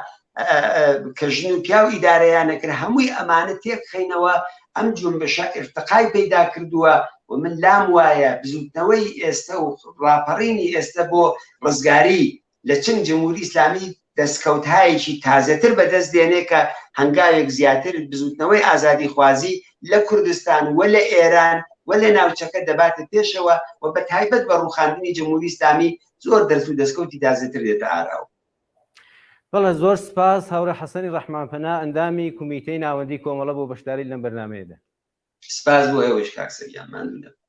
کە ژن و پیاو ئیدارەیان نەکرد هەمووی ئەمانە تێکخەینەوە ئەم جونبشە ئیرتقای پەیدا کردووە و من لام وایە بزوتنەوەی ئێستە و ڕاپەڕینی ئێستە بۆ ڕزگاری لە چنگ جمهوری ئیسلامی دەستکەوتهایەکی تازەتر بەدەست دێنێ کە هەنگاوێک زیاتر بزوتنەوەی ئازادیخوازی لە کوردستان و لە ئێران و لە ناوچەکە دەباتە پێشەوە و بە تایبەت بە ڕوخاندنی جمهوری ئیسلامی زۆر دەرس و دەستکەوتی تازەتر دێتە ئاراوە. بەڵێ زۆر سپاس هاوڕێ حەسەنی ڕەحمانپەنا ئەندامی کومیتەی ناوەندی کۆمەڵە بۆ بەشداری لەم بەرنامەیەدا. سپاس بۆ ئێوەش کاک سەریان ماندوو نەبن.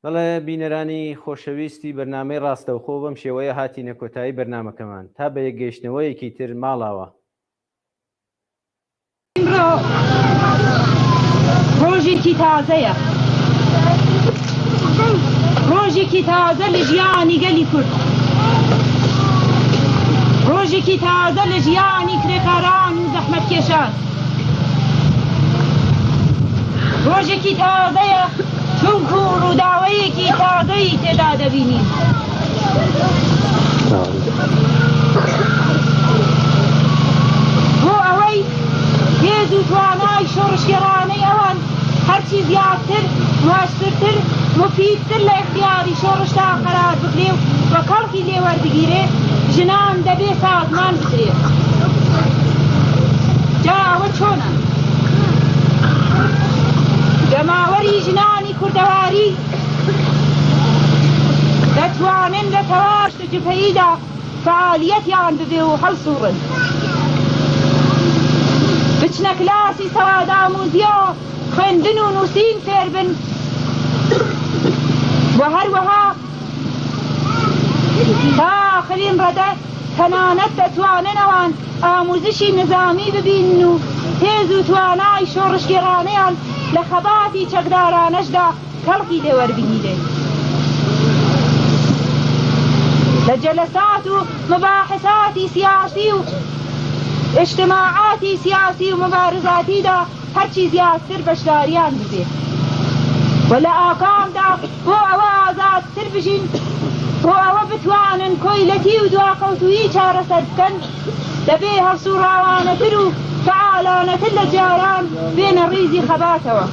بەڵێ بینەرانی خۆشەویستی بەرنامەی ڕاستەوخۆ بەم شێوەیە هاتینە کۆتایی بەرنامەکەمان تا بە یەکگەیشتنەوەیەکی تر ماڵاوا. ئیمڕۆ ڕۆژێکی تازەیە، ڕۆژێکی تازە لە ژیانی گەلی کورد، ڕۆژێکی تازە لە ژیانی کرێکاران و زەحمەتکێشان. ڕۆژێکی تازەیە چونکو ڕووداوەیەکی تازەی تێدا دەبینین. بۆ ئەوەی هێز و توانای شۆڕشگێڕانەی ئەوان هەرچی زیاتر، موئەسرتر، موفیدتر لە ئیختیاری شۆڕشدا قەرار بگرێ و کەڵکی لێ وەربگیرێ، ژنان دەبێ سازمان بدرێ. جا ئەوە چۆنە؟ جەماوەری ژنانی کوردەواری دەتوانن لە تەواو جبهەییدا فەعالیەتیان ببێ و هەڵسووڕن، بچنە کلاسی سەوادئامووزییەوە خوێندن و نووسین فێربن و هەروەها تا ئاخرین ڕەدە تەنانەت دەتوانن ئەوان ئامووزشی نزامی ببینن و هێز و توانای شۆڕشگێڕانەیان لە خەباتی چەکدارانەشدا کەڵکی لێ وەربگیرێ. لە جەلەسات و مباحساتی سیاسی و ئیجتماعاتی سیاسی و مبارزاتیدا هەرچی زیاتر بەشداریان ببێ و لە ئاکامدا بۆ ئەوە ئازادتر بژین، بۆ ئەوە بتوانن کۆیلەتی و دواکەوتوویی چارەسەر بکەن، دەبێ هەڵسووڕاوانەتر و فەعالانەتر لە جاران بێنە ڕیزی خەباتەوە.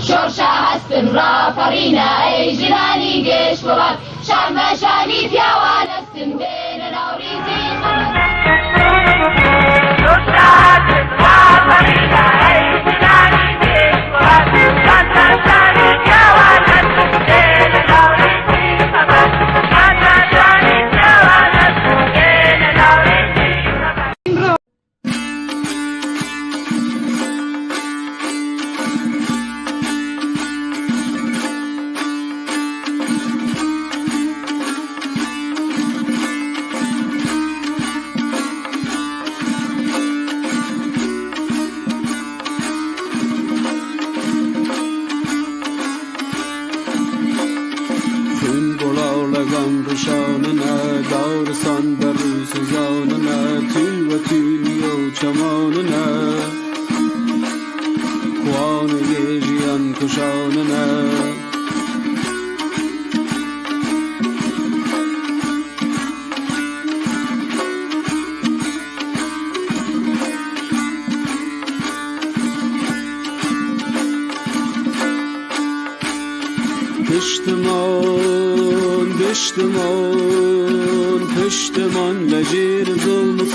شۆڕشە هەستن ڕاپەڕینە ئەی ژنانی گشت وڵات شان بە شانی پیاوان هەستن بێنە ناو ڕیزی خەبات. شۆڕشە هەستن ڕاپەڕینە ئەی ژنانی گشت وڵات شان بە شانی پیاوان هەستن بێنە ناو ڕیزی خەبات شان بە شانی پیاوان هەستن بێنە ناو ڕیزی خەبات. خوێن گوڵاڵەگان ڕشاننە دارستان بە ڕوو سوزاننە تیوە تیویە و چەماننە کوانێ ژیان کوشاننە. پشتمان پشتمان پشتمان لە ژێر زوڵم.